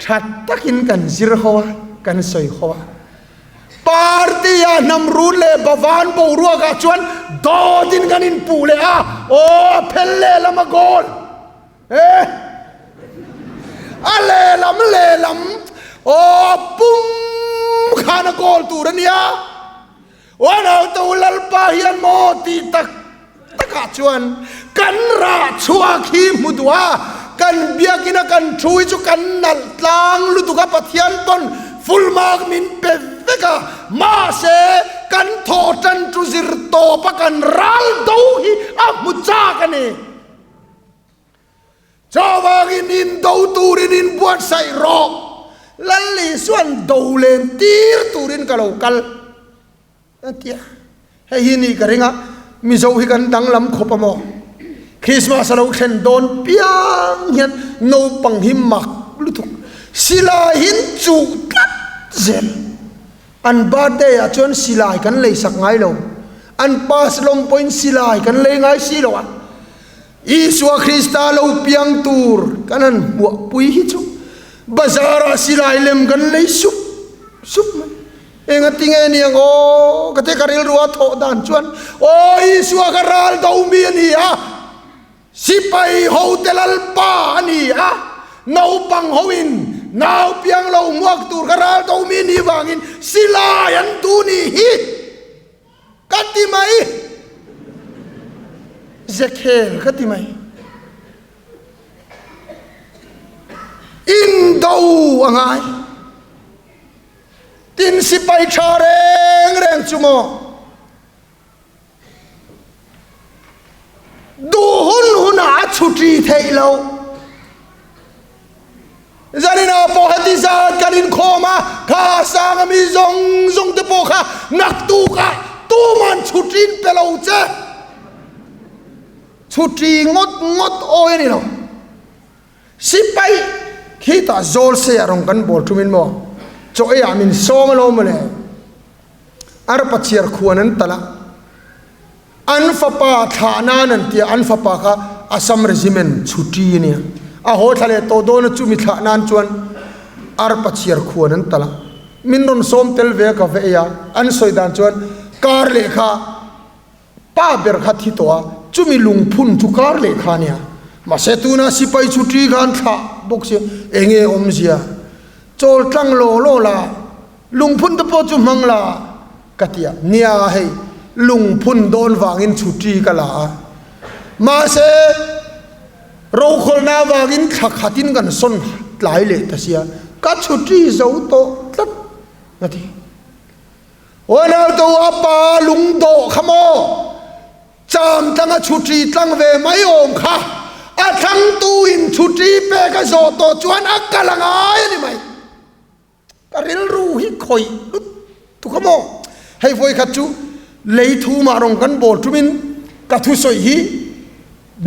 [SPEAKER 3] tha takin kan zir ho a, kan sawi ho a. Party ah hnam run leh Bhavan boruak ah chuan dawt in kan inpuh leh a, aw a phel lehlam a goal e, a lehlam lehlam aw a pum khan a goal tur a nia, Uanautu Lalpa hian maw tih tak takah chuan kan rah chhuak hi hmu duh a, kan biakina kan thu hi chu kan nalh tlang lutuk a, Pathian pawn full mark min pe vek a, mahse kan thawh tan chu zir tawp a kan ral do hi a hmu chak a ni. Chuvangin in do turin in buatsaih rawh, Lal Isua'n do len tir turin ka lo kal. A ti a, hei hi ni ka ring a, Mizo hi kan danglam khawp a maw? Christmas a lo thlen dawn piang hian naupang hi mak lutuk silai hin chuh tlat zel. An birthday ah chuan silai kan lei sak ngai lo, an pass lawm pawhin silai kan lei ngai si lo a. Isua Krista lo piang tur kan han hmuahpui hi chu bazar ah silai lem kan lei sup sup mai. Enga tinge niang aw ka ti ka rilru a thawh dan chuan aw Isua ka ral do mi a ni a, sipai ho te lalpa a ni a, naupang ho in nau piang lo hmuak tur ka ral do mi ni vangin silai an duh ni hi ka ti mai, Zekhel ka ti mai. Indo a ngai. Tin sipai tha reng reng chu maw duh hun hunah a chhuṭi theih loh. Zaninah pawh heti zat kan inkhawm a, kha sanga mi zawng zawng te pawh kha naktukah tuman chhuṭin pe lo che. Chhuṭi ngawt ngawt awi a ni lo. Sipai khitah zawl se ah rawng kan bawl thumin maw chaw ei ah min sawm alawm mawle. Arpa chhiar khuan an talh a, an fapa thlah nan an tia an fapa kha Assam Regiment chhuti a nia. A haw thla leh tawh dawn a chumi thlah nan chuan arpa chhiar khuan an talh a, min rawn sawm tel ve a ka va ei a, an sawi dan chuan kar lehkha Pa ber kha thi tawh a, chumi lungphun chu kar leh kha ania. Mahse tuna sipai chu ṭi khan thlah bawk sia, enge awmzia? Chawl tlang law law la, lungphun te pawh chu hmang la, ka ti a. Nia hei, lungphun dawn vangin chu ṭi ka la a. Mahse rokhawlna vangin thla khatin kan sawn tlai leh ta sia, ka chhuṭi zo tawh tlat, a ti. Ronaldo a pa lungdawh kha maw cham tlang a chhuṭi tlang ve mai awm kha a thlangtu in chhuṭi pek a zawh tawh chuan a kal a ngai a ni mai. Ka rilru hi khawih lutuk a maw. Hei vawikhat chu lei thu mah rawng kan bawl ṭumin ka thusawi hi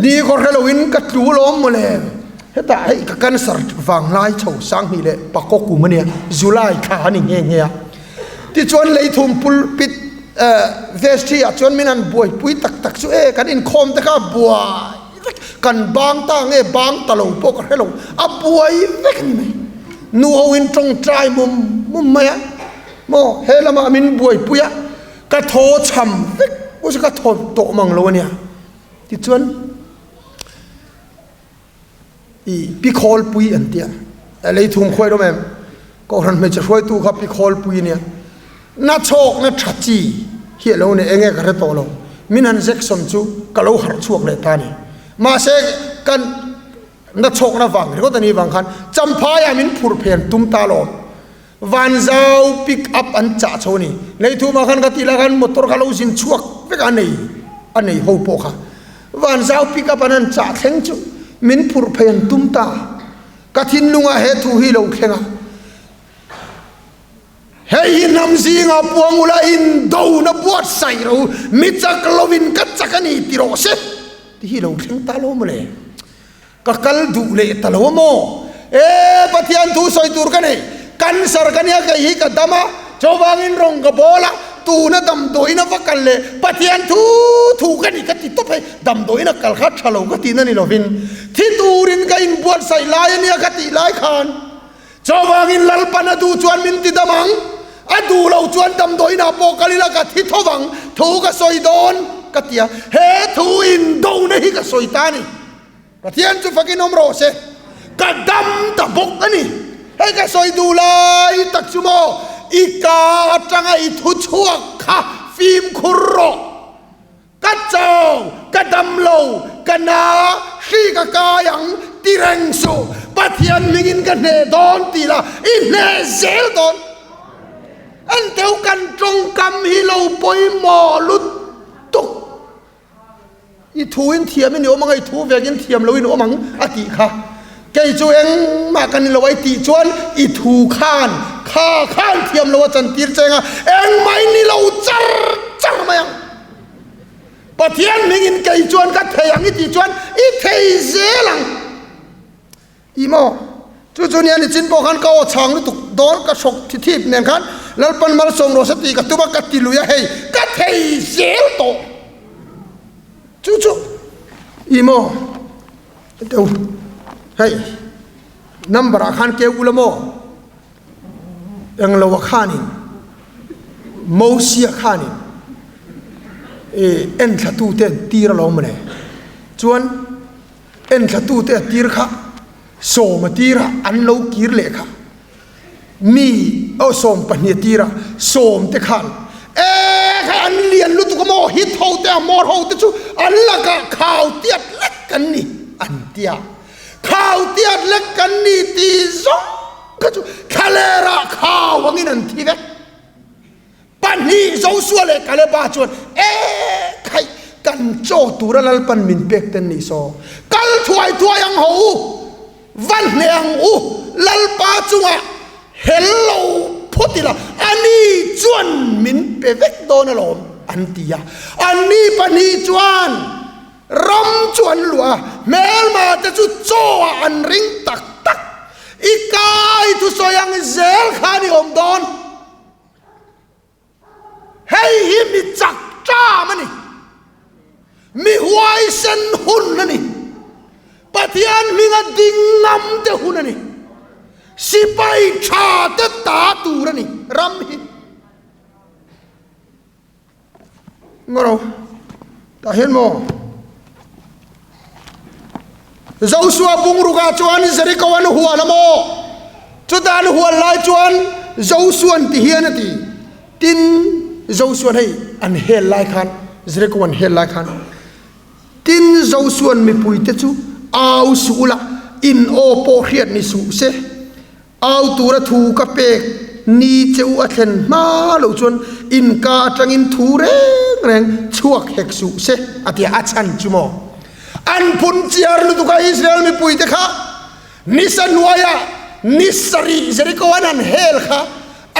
[SPEAKER 3] ni khaw hre loin ka tlu lawm mawle. Hetah hei ka cancer vang lai chho 2000 leh pakaw kum a nia, July thla a ni nghe nghe a. Tichuan leithum pulpit vestry ah chuan min han buaipui tak tak chu e kan inkhawm te kha a buai vek, kan bang ta nge bang ta lo pawh ka hre lo, a buai vek a ni mai. Nu ho in tawngtai mum mum mai a, maw he lamah min buaipui a, ka thaw chham vek pawh chu ka thaw tawh mang lo a nia. Tichuan. I pi khawlpui an tia lei thum khuai rawm em kohhran hmeichhe hruaitu kha pi khawlpui ania na chhawk na tha chi hi alo ni enge ka hre tawh lo min han jection chu ka lo harh chhuak leh ta ni mahse kan na chhawk na vang ringawt ani vang khan champhai ah min phur phen tum ta lawm vanzau pick up an chah chho ani lei thum ah khan ka tih lai khan motor kha lo zin chhuak vek a nei a nei ho pawh kha. Vanzau pick up an han chah thleng chu min phurh phei an tum ta. Ka thinlungah he thu hi lo thleng a. Hei hi hnam zingah puang ula indona buatsaih ro mi chak lovin ka chak a ni ti rawh se ti hi lo thleng ta lo mawle. Ka kal duh leh ta lo a maw? E Pathian thu sawi tur ka nei, cancer ka nia kei hi ka dam a, chuvangin rawng ka bawl a, tuna damdawiin a va kal leh Pathian thu thu ka ni ka ti tawp hei, damdawiin a kal kha tha lo ka tihna ni lovin thi turin ka inbuatsaih lai a nia ka tih lai khan chuvangin Lalpan a duh chuan min ti dam ang, a duh lo chuan damdawiin ah pawh kal ila ka thi tho vang, thu ka sawi dawn ka ti a, he thu indona hi ka sawi ta a ni. Pathian chu fakin awm rawh se, ka dam ta bawk a ni. Hei ka sawi duh lai tak chu maw, i ka atanga i thu chhuak kha fimkhur rawh. Ka chau, ka dam lo, ka na, hri ka kai ang ti reng suh. Pathian hmingin ka hneh dawn tih la, i hneh zel dawn. Enteu kan tawngkam hi lo pawimawh lutuk. I thu in thiam in i awm ang a, i thu vek in thiam lo in awm ang a tih kha. Kei chu engmah kan ni lo a i tih chuan i thu khan kha khan thiam lo a chantir cheng a, engmah in ni lo char char mai ang. Pathian hming in kei chuan ka thei ang i tih chuan i thei zel ang. Ti maw? Chu chu nia nichin pawh khan ka aw chhang lutuk dawn ka hrawk thi thip nen khan Lalpan malsawm rawh se tih ka tum a ka ti lui a hei ka thei zel tawh. Chu chu i maw? Teu hei number ah khan keu ula maw? Englo a khanin Mosia khanin i enthla tute an tir alawm mawle chuan Enthlatute a tir kha sawm a tir a, an lo kir leh kha mi aw 12 a tir a, sawm te khan e kha an lian lutuk a maw hit ho te a hmawr ho te chu an lakah khau tiat lek kan ni an ti a, khau tiat lek kan ni ti zawng kha chu thlalerah khau angin an thi vek. 2 Josua leh Kaleba chuan, E khaih, kan chaw tura Lalpan min pek ten nih saw, kal thuai thuai ang ho u, va hneh ang u, Lalpa chungah hel lo phawt ila, ani chuan min pe vek dawn alawm, an ti a. Anni pahnih chuan ram chu an luah a, hmelma te chu chaw ah an ring tak tak. I kai thusawi ang zel kha a ni awm dawn. Hei hi mi chak ṭam a ni. Mi huaisen hun a ni. Pathian hminga ding ngam te hun a ni. Sipai ṭha te ta tur a ni ram hi. Ngawro tah hian maw Joshua bungrukah chuan Jericho an hual a maw? Chuta an hual lai chuan Joshua-an ti hian a ti. Tin, Joshua-an hei an hel lai khan, Jericho an hel lai khan, Tin, Joshua-an mipuite chu au suh ula, in aw pawh hriat ni suh se. Au tura thu ka pek ni che u a thlen hma loh chuan inka atangin thu reng reng chhuak hek suh se a ti a, a chhan chu maw? An phun chiar lutuk a Israel mipuite kha nisa hnuaiah ni sarih Jericho an han hel kha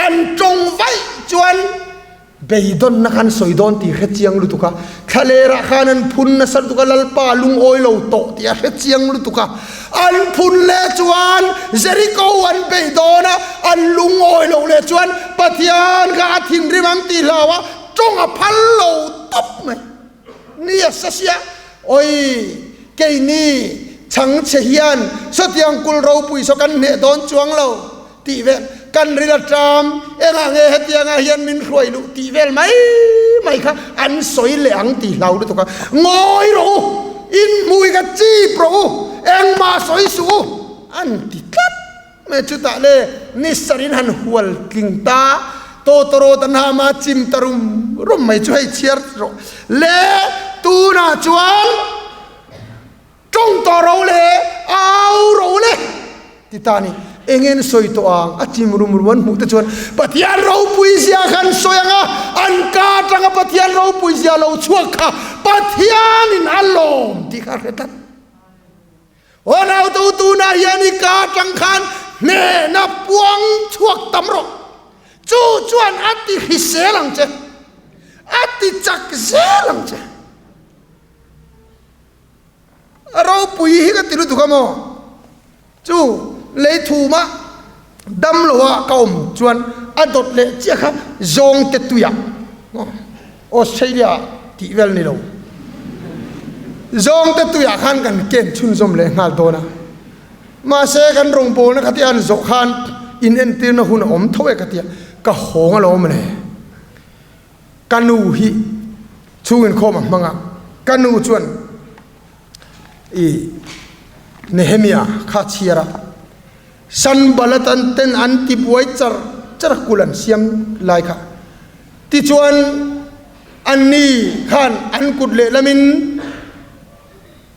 [SPEAKER 3] an tawng vaih chuan Beidawnna khan sawi dawn tih hre chiang lutuk a. Thlalerah khan an phun nasa lutuk a, Lalpa a lungawi lo tawh tih a hre chiang lutuk a. An phun leh chuan Jeriko an beih dawn a, an lungawi loh leh chuan Pathian kha a thinrim ang tih hlau a, tawng a phal lo tawp mai. Ni a sa sia, Oi, keini chhangchhe hian sawtiang kul ropui saw kan hneh dawn chuang lo tih vel, kan ril a ṭam, engah nge hetiangah hian min hruai luh tih vel mai mai kha an sawi leh ang tih hlau lutuk a, Ngawi rawh u, in hmui ka chip rawh u, engmah sawi suh u, an ti tlat. Me chutah le ni sarin han hual tling ta, tawtawrawt an ham a, chim ta rum rum mai chu hei chhiar rawh le, tunah chuan tawng tawh ro le au ro le ti ta ni, engin sawi tawh ang a chim rum rum an hmuh te chuan Pathian ropui zia kha an sawi ang a, an ka atanga Pathian ropui zia lo chhuak kha Pathianin a lawm tih kha a hre tlat. Aw nautu tunah hian i ka atang khan hnehna puang chhuak tam rawh. Chu chuan a ti hrisel ang che, a ti chak zel ang che. A ropui hi ka ti lutuk a maw? Chu lei thuma dam loa ka awm chuan a dawt leh chiah kha zawngte tuiah Australia tih vel ni lo zawngte tuiah khan kan ken chhunzawm leh nghal dawn a. Mahse kan rawngbawlna kha tia an zawh khan in entirna hun a awm tho e ka tia ka hawng alawm le. Ka nu hi chhung inkhawm a hmang a, ka nu chuan I Nehemia kha chhiar a, Sanballat an ten an ti buai char char a kul an siam lai kha. Tichuan anni khan an kut lehlamin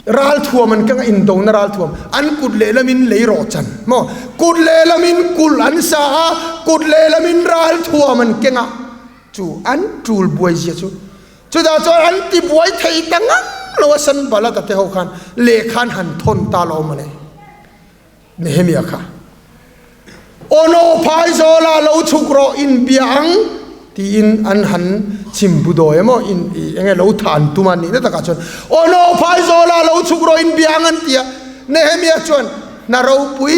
[SPEAKER 3] ral thuam an keng a, indona ral thuam, an kut lehlamin lei rawh chan maw, kut lehlamin kul an sa a, kut lehlamin ral thuam an keng a, chu an tul buai zia chu. Chutah chuan an ti buai thei ta ngang lo a, Sanballat-a te ho khan lehkha an han thawn ta lo mawle. Nehemia kha, Aw Phaizawla lo chhuk rawh in bia ang tiin an han chim bu dawi emaw in eng nge lo thah an tum a nihna takah chuan Aw Phaizawla lo chhuk rawh in bia ang an ti a. Nehemia chuan, Hna ropui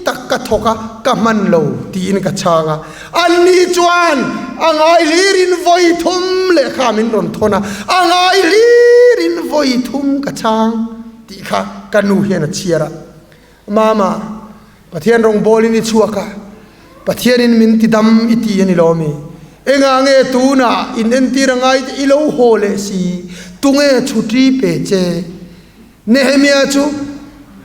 [SPEAKER 3] tak ka thawk a, ka hman lo tiin ka chhang a. Anni chuan a ngai hlirin vawi thum lehkha min rawn thawn a, a ngai hlirin vawi thum ka chhang tih kha ka nu hian a chhiar a. Mama, Pathian rawngbawlin i chhuak a, Pathianin min ti dam i ti a ni lo mi? Engah nge tunah in entir a ngai te i lo haw leh si? Tunge chhuṭi pe che? Nehemia chu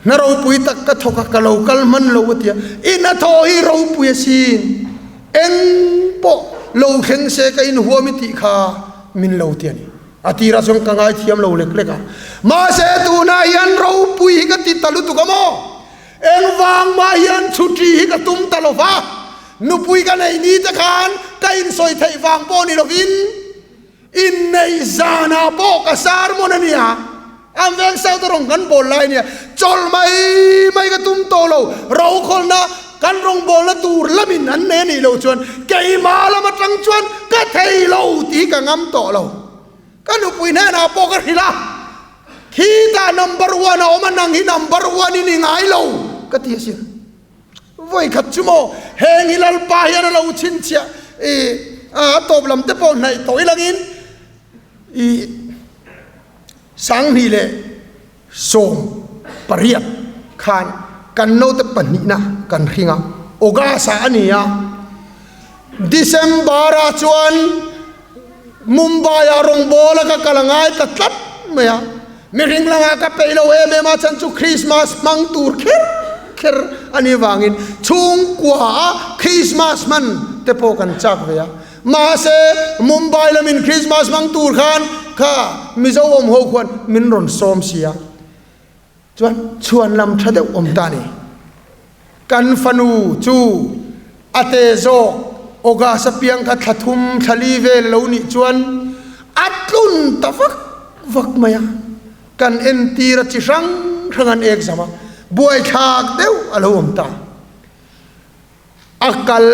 [SPEAKER 3] hna ropui tak ka thawk a, ka lo kal hman lo a ti a, i hnathawh hi ropui asin, eng pawh lo thleng se ka inhuam i tih kha min lo ti a ni. A tirah chuan ka ngaithiam lo lek lek a, mahse tunah hian ropui hi ka ti ta lutuk a maw? Engvang mah hian chhuṭi hi ka tum ta lo va, nupui ka nei ni te khan ka insawi theih vang pawh ni lovin, Inneih zanah pawh ka sermon a nia, an veng South rawng kan bawl lai a nia, chawl mai mai ka tum tawh lo, rokhawlna kan rawngbawlna tur lamin an nei a nih loh chuan keimah lam atang chuan ka thei lo tih hi ka ngam tawh lo. Ka nupui hnenah pawh ka hrilh a, khitah number one a awm a, nang hi number one i ni ngai lo ka ti asin. Vawi khat chu maw heng hi Lalpa hian a lo chhinchhiah i a tawp lam te pawh hnaih tawh ilangin i 28 khan kan naute pahnihna kan hring a, August ah a ni a, December ah chuan Mumbai ah rawngbawl a ka kal a ngai ta tlat mai a, mihring langah ka peih lo em em a chan chu Christmas hmang tur kher kher a nih vangin chhungkua a Christmas hman te pawh kan chak ve a, mahse Mumbai lamin Christmas hmang tur khan kha Mizo awm ho khuan min rawn sawm si a, Chuan chhuan lam tha deuh awm ta ni. Kan fanu chu a te zawk August apiang kha thla thum thla li vel lo nih chuan a tlun ta vak vak mai a. Kan entir a chi hrang hrang an exam a, buaithlak deuh a lo awm ta. A kal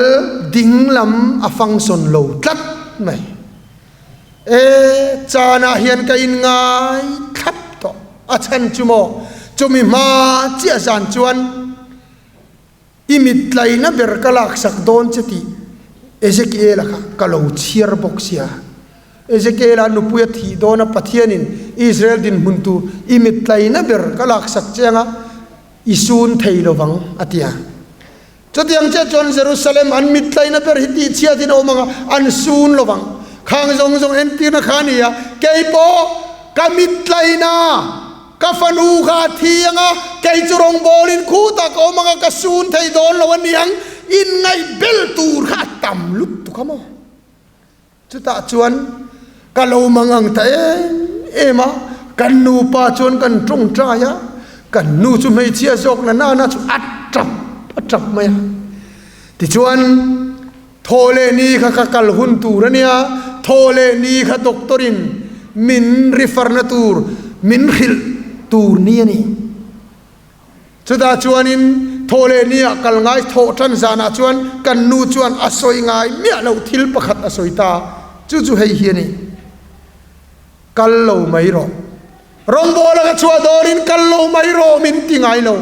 [SPEAKER 3] ding lam a function lo tlat mai. E, chanah hian ka inngai thlap tawh. A chhan chu maw? Chumi hma chiah zan chuan i mitlaina ber ka laksak dawn che tih Ezekiela kha ka lo chhiar bawk sia. Ezekiela nupui a thih dawna Pathianin Israel dinhmun tur i mitlaina ber ka laksak che anga i sun thei lovang a ti a. Chutiang chiah chuan Jerusalem an mitlaina ber hi tihchhiatin a awm ang a, an sun lovang. Khang zawng zawng entirna kha a ni a, kei pawh ka mitlaina ka fanu kha a thi ang a, kei chu rawngbawlin khutah ka awm ang a, ka sun thei dawn lo a ni ang, inngaih bel tur kha a tam lutuk a maw? Chutah chuan ka lo mang ang ta em em a, kan nupa chuan kan tawngtai a, kan nu chu hmeichhia zawk na nana chu a tap a tap mai a. Tichuan thaw leh ni kha ka kal hun tur a nia, thaw leh ni kha doctor in min refer na tur min hrilh tur ni a ni. Chutah chuanin thawhleh ni ah kal ngai thawh tan zanah chuan kan nu chuan a sawi ngai miah lo thil pakhat a sawi ta, chu chu hei hi a ni, Kal lo mai rawh. Rawngbawla ka chhuah dawrin kal lo mai rawh min ti ngai lo.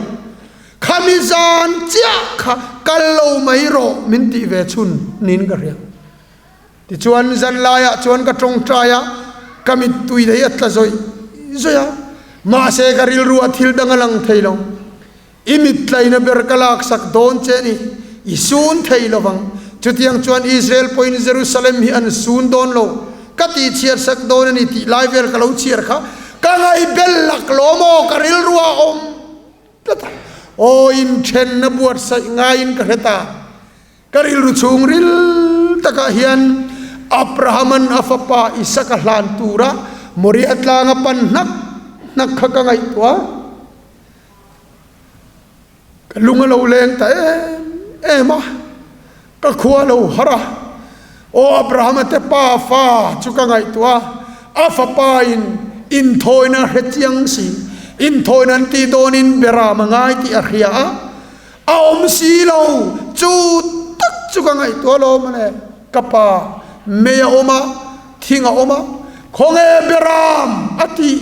[SPEAKER 3] Khami zan chiah kha kal lo mai rawh min tih ve chhun niin ka hria. Tichuan zan laiah chuan ka tawngtai a, ka mittui lei a tla zawih zawih a, mahse ka rilru ah thil dang a lang thei lo. I mittlaina ber ka laksak dawn che ni, i sun thei lo vang. Chutiang chuan Israel pawhin Jerusalem hi an sun dawn lo, ka tihchhiarsak dawn a ni tih lai vel ka lo chhiar kha ka ngaihbel lak lo maw ka rilru ah a awm tlat a, aw inthenna buatsaih ngaiin ka hre ta. Ka rilru chhungril takah hian Abrahaman a fapa Isaka hlan tura Moriah tlanga pan hnak hnak kha ka ngaihtuah. Ka lung a lo leng ta em em a, ka khua a lo har a. Aw Abrahama te pa fa chu ka ngaihtuah a, a fapa in inthawina a hre chiang si, inthawina an tih dawnin Beram a ngai tih a hria a, A awm si lo, chu tak chu ka ngaihtuah lo mawle. Ka pa, mei a awm a, thing a awm a, khawnge Beram a tih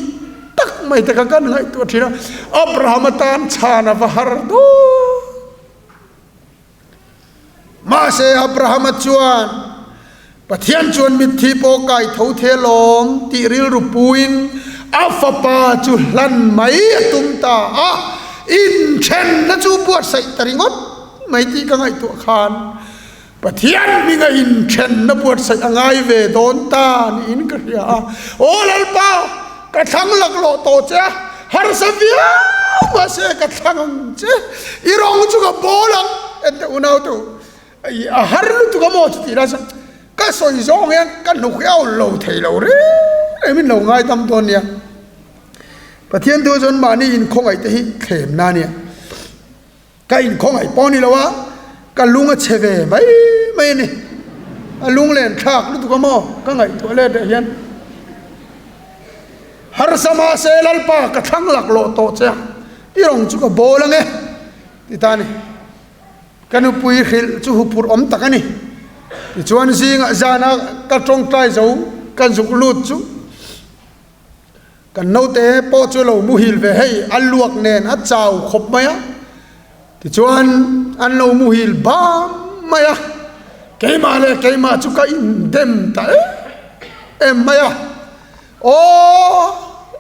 [SPEAKER 3] tak mai te kha kan ngaihtuah thin a, Abraham atan chhan a va har dawn. Mahse Abrahama chuan, Pathian chuan mitthi pawh kai tho thei alawm tih rilru puin a fapa chu hlan mai a tum ta a, inthenna chu buatsaih ta ringawt mai tih ka ngaihtuah khan Pathian hminga inthenna buatsaih a ngai ve dawn ta niin ka hria a. Aw Lalpa, ka thlang laklawh tawh che a, harsa viau mahse ka thlang ang che, i rawng chu ka bawl ang, ente unaute u. Ai a har lutuk a maw chu tih lai chuan ka sawi zawng hian ka hnuk hi a awl lo thei lo reng reng min lo ngaidam dawn nia. Pathian thu chuan mahni inkhawngaih te hi thlem na nia. Ka inkhawngaih pawh ni lo a, ka lung a chhe ve mai mai a ni. A lunglen thlak lutuk a maw ka ngaihtuah let leh hian. Harsa mahse Lalpa ka thlang laklawh tawh che a, i rawng chu ka bawl ange ti ta a ni. Ka nupui hrilh chu huphurh awm tak a ni. Tichuan zingah zana ka tawngtai zo ka zuk lut chu kan naute pawh chu lo muhil ve hei a luak nen a chau khawp mai a. Tichuan an lo muhil bam mai a, keimah leh keimah chu ka indem ta em em mai a. Aw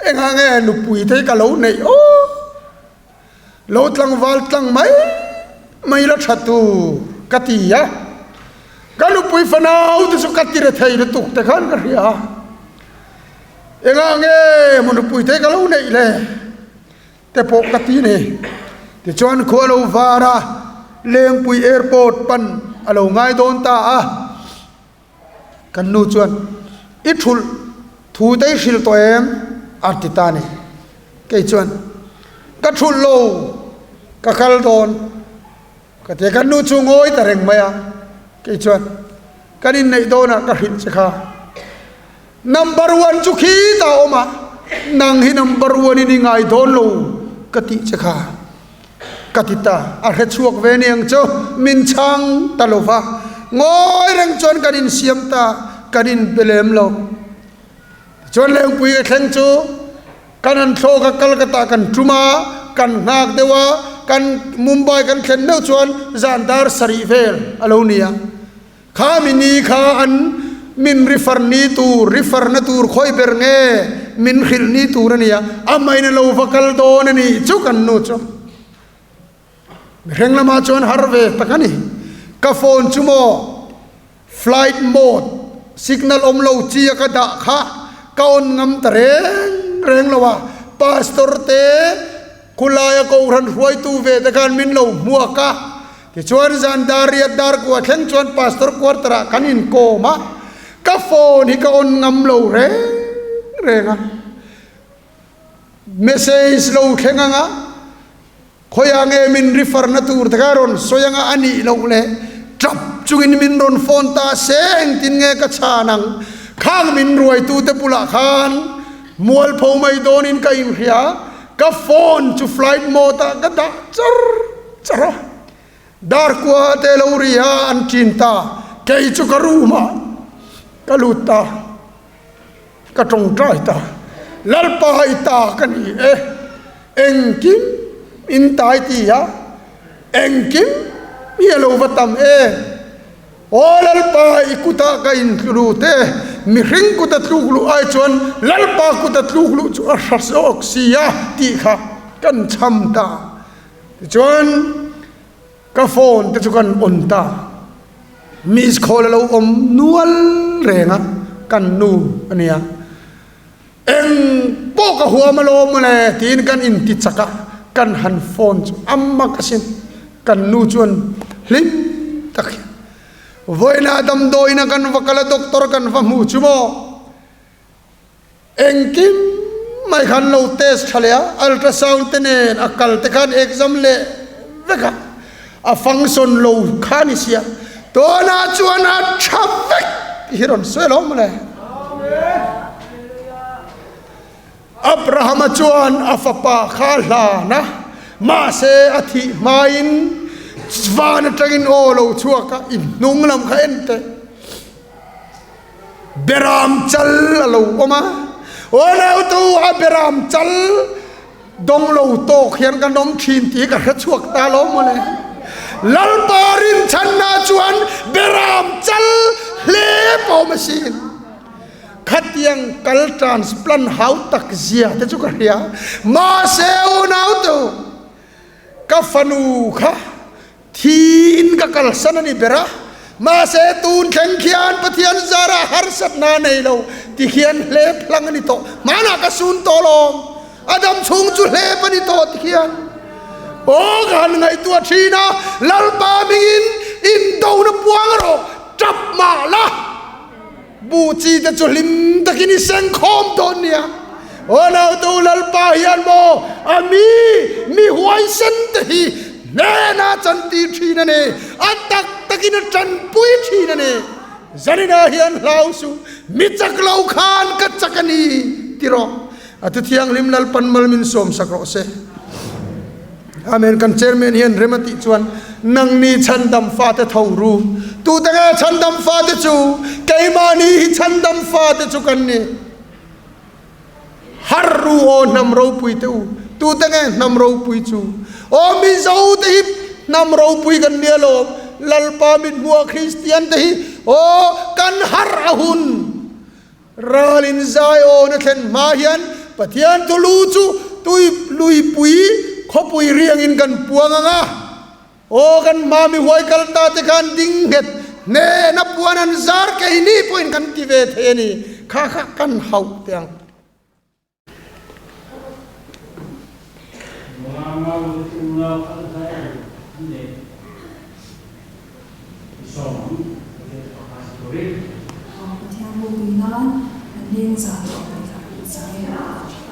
[SPEAKER 3] engah nge nupui te hi ka lo neih aw. Lo tlangval tlang mai mai la tha tur ka ti a, ka nupui fanau te chu ka ti re thei lutuk te khan ka hria a, engah nge maw nupui te ka lo neih le te pawh ka ti ni. Tichuan khua lo var a, Lengpui airport pan a lo ngai dawn ta a. Kan nu chuan, I thulh thu te i hrilh tawh em? a ti ta a ni. Kei chuan, Ka thulh lo, ka kal dawn. Ka ti a, kan nu chu ngawi ta reng mai a. Kei chuan, Kan inneih dawnah ka hrilh che kha. Number one chu khitah a awm a, nang hi number one in i ngai dawn lo ka tih che kha. Ka ti ta, a hre chhuak ve niang chu, min chhang ta lo va, ngawi reng chuan kan insiam ta, kan inbe lem lo. Chuan Lengpui ka thleng chu kan han thlawk a, Calcutta kan tum a, kan nghak deuh a, kan Mumbai kan thlen meuh chuan zan dar sarih vel a lo ni a. Kha mi ni kha an min refer ni tur, refer na tur khawi ber nge min hrilh ni tur a ni a, amahin a lo va kal dawn a ni chu kan nu chu. Mihring lamah chuan har ve tak a ni. Ka phone chu maw flight mode signal awm lo chi a ka dah kha ka on ngam ta reng reng lo a, pastor te khulaia kohhran hruaitu ve te khan min lo hmuak a, tichuan zan dar riat dar kua thleng chuan pastor quarter ah kan inkawm a, ka phone hi ka on ngam lo reng reng a. Message lo thleng anga khawiah nge min refer na tur te kha rawn sawi anga a nih loh leh tap chungin min rawn phone ta se engtin nge ka chhan ang khang min ruaitu te bulah khan mualpho mai dawnin ka inhria ka phone chu flight mode ah ka dah char char a dar kua te lo ri a an chin ta kei chu ka room ah ka lut ta. Ka tawngtai ta, Lalpa i ta ka ni e, engkim in tai ti a, engkim hi a lo va tam e. Aw Lalpa i kutah ka intlu lut e, mihring kuta tluk luh ai chuan Lalpa kuta tluk luh chu a hra zawk si a tih kha kan chham ta. Tichuan ka phone te chu kan on ta. Miss call a lo awm nual reng a, kan nu a nia. Eng pawh ka huam alawm mawle tiin kan inti chak a, kan han phone chu a mak asin. Kan nu chuan hlim tak hian, Vawiinah damdawiina kan va kal a, doctor kan va hmu chu maw? Engkim mai khan lo test tha leh a, ultrasound te nen a kal te khan exam leh vek a, a function lo kha ni sia, tunah chuan a tha vek tih hi rawn sawi alawm mawle. Abrahama chuan a fapa kha a hlan a, mahse a thih hmain van atangin aw lo chhuak a, i hnung lam kha en teh. Beram chal a lo awm a, aw nautu a beram chal dawng lo tawk hian kan awm thin tih hi ka hre chhuak ta lo mawle. Lalpa rinchhanna chuan beram chal hle pawh awm asin. Khatiang kal transplant hau tak zia te chu ka hria. Mahse aw nautu ka fanu kha Thiin ka kalsan a ni ber a, mahse tun thleng khian Pathian zara harsatna nei lo ti khian hlep hlang a ni tawh. Hmanah ka sun tawh lawm, a dam chhung chu hlep a ni tawh ti khian aw ka han ngaihtuah thin a, Lalpa mingin indona puang rawh, tap mah la. Buh chi te chu hlim takin i seng khawm dawn nia. Aw nautu Lalpa hian maw a mi mi huaisen te hi hnena chantir thin a ni, a tak takin a tanpui thin a ni. Zaninah hian hlau suh, mi chak lo khan ka chak a ni ti rawh. A thu thianghlim Lalpan mal min sawm sak rawh se. Amen. Kan chairman hian rem a tih chuan nangni chhandam fate tho ru. Tute nge chhandam fate chu? Keimahni hi chhandam fate chu kan ni. Har ru aw hnam ropui te u. Tute nge hnam ropui chu? Aw Mizo te hi hnam ropui kan ni alawm. Lalpa mithmuha Kristian te hi aw kan har a hun. Ral in zai awn a thlen hma hian Pathian thu lu chu tui luipui khawpui riangin kan puang ang a, aw kan hma mi huai kal ta te khan ding nghet hnehna puan an zar keini pawhin kan ti ve thei a ni, kha kha kan hauh teh ang.
[SPEAKER 2] Pathian ropui nan an leng zan tawh mai kha zai a ni.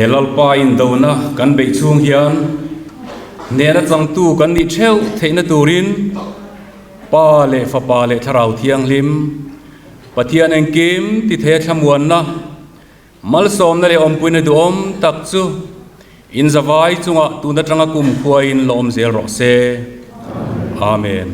[SPEAKER 4] He Lalpa indona kan beih chhung hian hnehna changtu kan nih theuh theihna turin Pa leh Fapa leh Thlarau Thianghlim, Pathian engkim ti thei a thlamuanna, malsawmna leh awmpuina duhawm tak chu inzavai chungah tun atanga kumkhuain la awm zel rawh se. Amen.